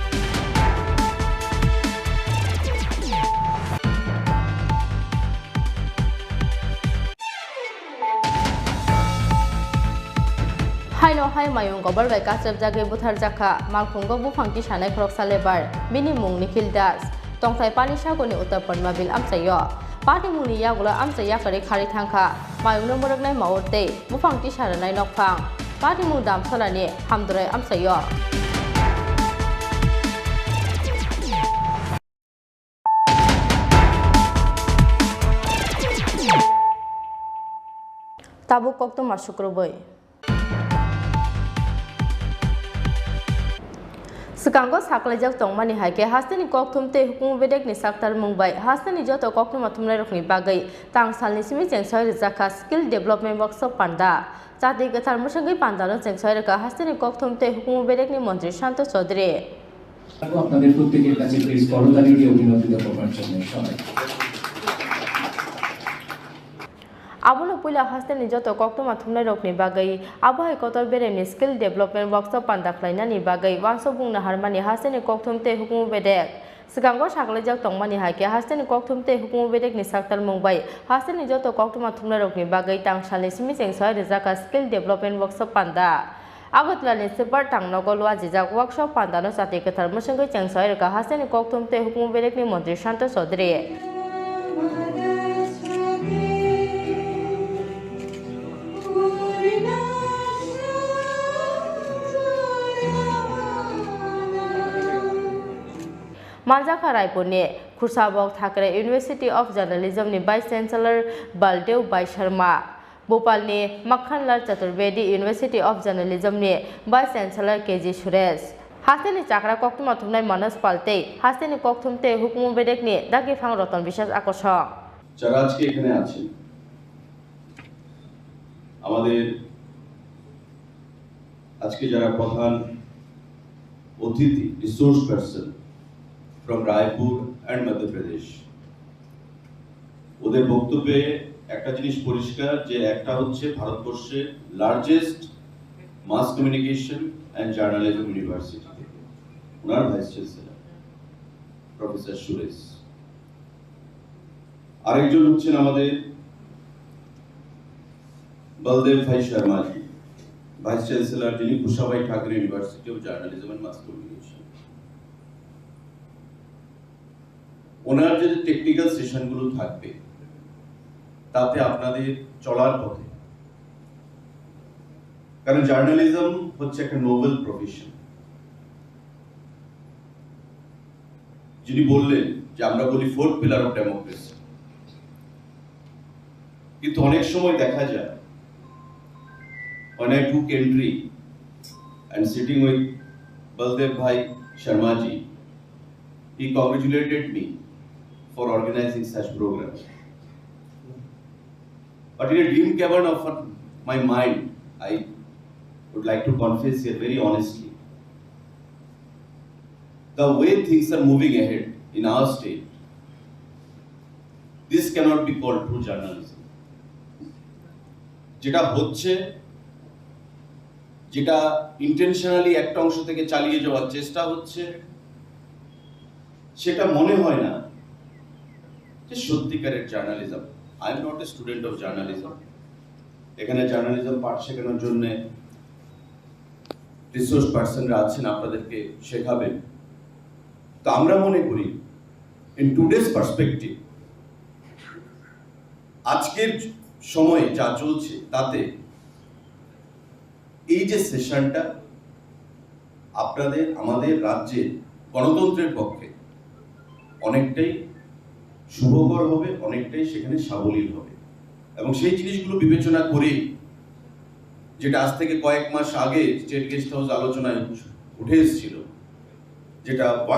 Haino hai mayung kobar bai kachepjagwi butharjakha Malkhungo buphang tisanai khoroksa lebar, bini mung Nikhil Das, tongthai Panisagorni Uttar Padmabil amchaio. Patimungni yagulo amchai yakarwi kharwi thangkha mayungno mwrwknai maur tei buphang tisa rwnai nokphang. Patimung Damsolani Hamdurai amchaio. Tabuk koktwma sukrubwi. Swkango saklaijak tongmani hai khe hasteni kokthum tei hukumu bedekni saktarmung bai hasteni joto koktwma thumnairokni bagwi tangsalni simi chengsowi rwjakha Skill Development Workshop panda. Chati kwthar mwswngwi pandano chengsowi rwkha hasteni kokthum tei hukumu bedekni montri Santosh Chaudhary. আপনাদের প্রত্যেকের কাছে প্লিজ করতালি দিয়ে অভিনন্দিত করবার জন্য সবাই। Abono puila hasteni joto koktwma thumnairokni bagwi abo hai kotor beremni Skill Development Workshop panda khlainani bagwi uansuk bung naharmani hasteni kokthum tei hukumu bedek. Swkango saklaijak tongmani hai khe hasteni kokthum tei hukumu bedekni saktarmung bai hasteni joto koktwma thumnairokni bagwi tangsalni simi chengsowi rwjakha Skill Development Workshop panda. Agartala ni Super Town nogo luajijak workshop pandano chati kwthar mwswngwi chengsowi rwkha hasteni kokthum tei hukumu bedekni montri Santosh Chaudhary. Manjakha Raipurni Khursabok Thakre University of Journalism ni Vice Chancellor Baldev Bai Sharma, Bhopalni Makhanlal Chaturvedi University of Journalism ni Vice Chancellor K G Suresh, hasteni chakra koktwma thumnai Manoj Pal tei hasteni kokthum tei hukumu bedekni dagiphang Roton Biswas akosong. যারা আজকে এখানে আছেন, আমাদের আজকে যারা প্রধান অতিথি, resource person from Raipur and Madhya Pradesh, ওদের বক্তব্যে একটা জিনিস পরিষ্কার যে একটা হচ্ছে ভারতবর্ষের largest mass communication and journalism university থেকে ওনার ভাইস চ্যান্সেলর প্রফেসর সুরেশ, আরেকজন হচ্ছেন আমাদের বলদেব ভাই শর্মা জি, ভাইস চ্যান্সেলর, যিনি Kushabhai Thakur university of journalism and mass communication. ওনার যে টেকনিক্যাল সেশনগুলো থাকবে, তাতে আপনাদের চলার পথে, কারণ জার্নালিজম হচ্ছে একটা নোবেল প্রফেশন। যিনি বললেন যে আমরা বলি ফোর্থ পিলার অফ ডেমোক্রেসি, কিন্তু অনেক সময় দেখা যায়, when I took entry and sitting with Baldev Bhai Sharma ji, he congratulated me for organizing such program. But in a dim cavern of my mind, I would like to confess here very honestly, the way things are moving ahead in our state, this cannot be called true journalism. যেটা হচ্ছে, যেটা ইন্টেনশনালি একটা অংশ থেকে চালিয়ে যাওয়ার চেষ্টা হচ্ছে, সেটা মনে হয় না যে সত্যিকারের journalism. I am not a student of journalism। এখানে জার্নালিজম পাঠ শেখানোর জন্য রিসোর্স পার্সনরা আছেন, আপনাদেরকে শেখাবেন। তো আমরা মনে করি, in today's perspective, আজকের সময়ে যা চলছে, তাতে এই যে সেশনটা আপনাদের, আমাদের রাজ্যে গণতন্ত্রের পক্ষে অনেকটাই শুভকর হবে, অনেকটাই সেখানে সাবলীল হবে। এবং সেই জিনিসগুলো বিবেচনা করেই, যেটা আজ থেকে কয়েক মাস আগে স্টেট গেস্ট হাউস আলোচনায় উঠে এসেছিল, যেটা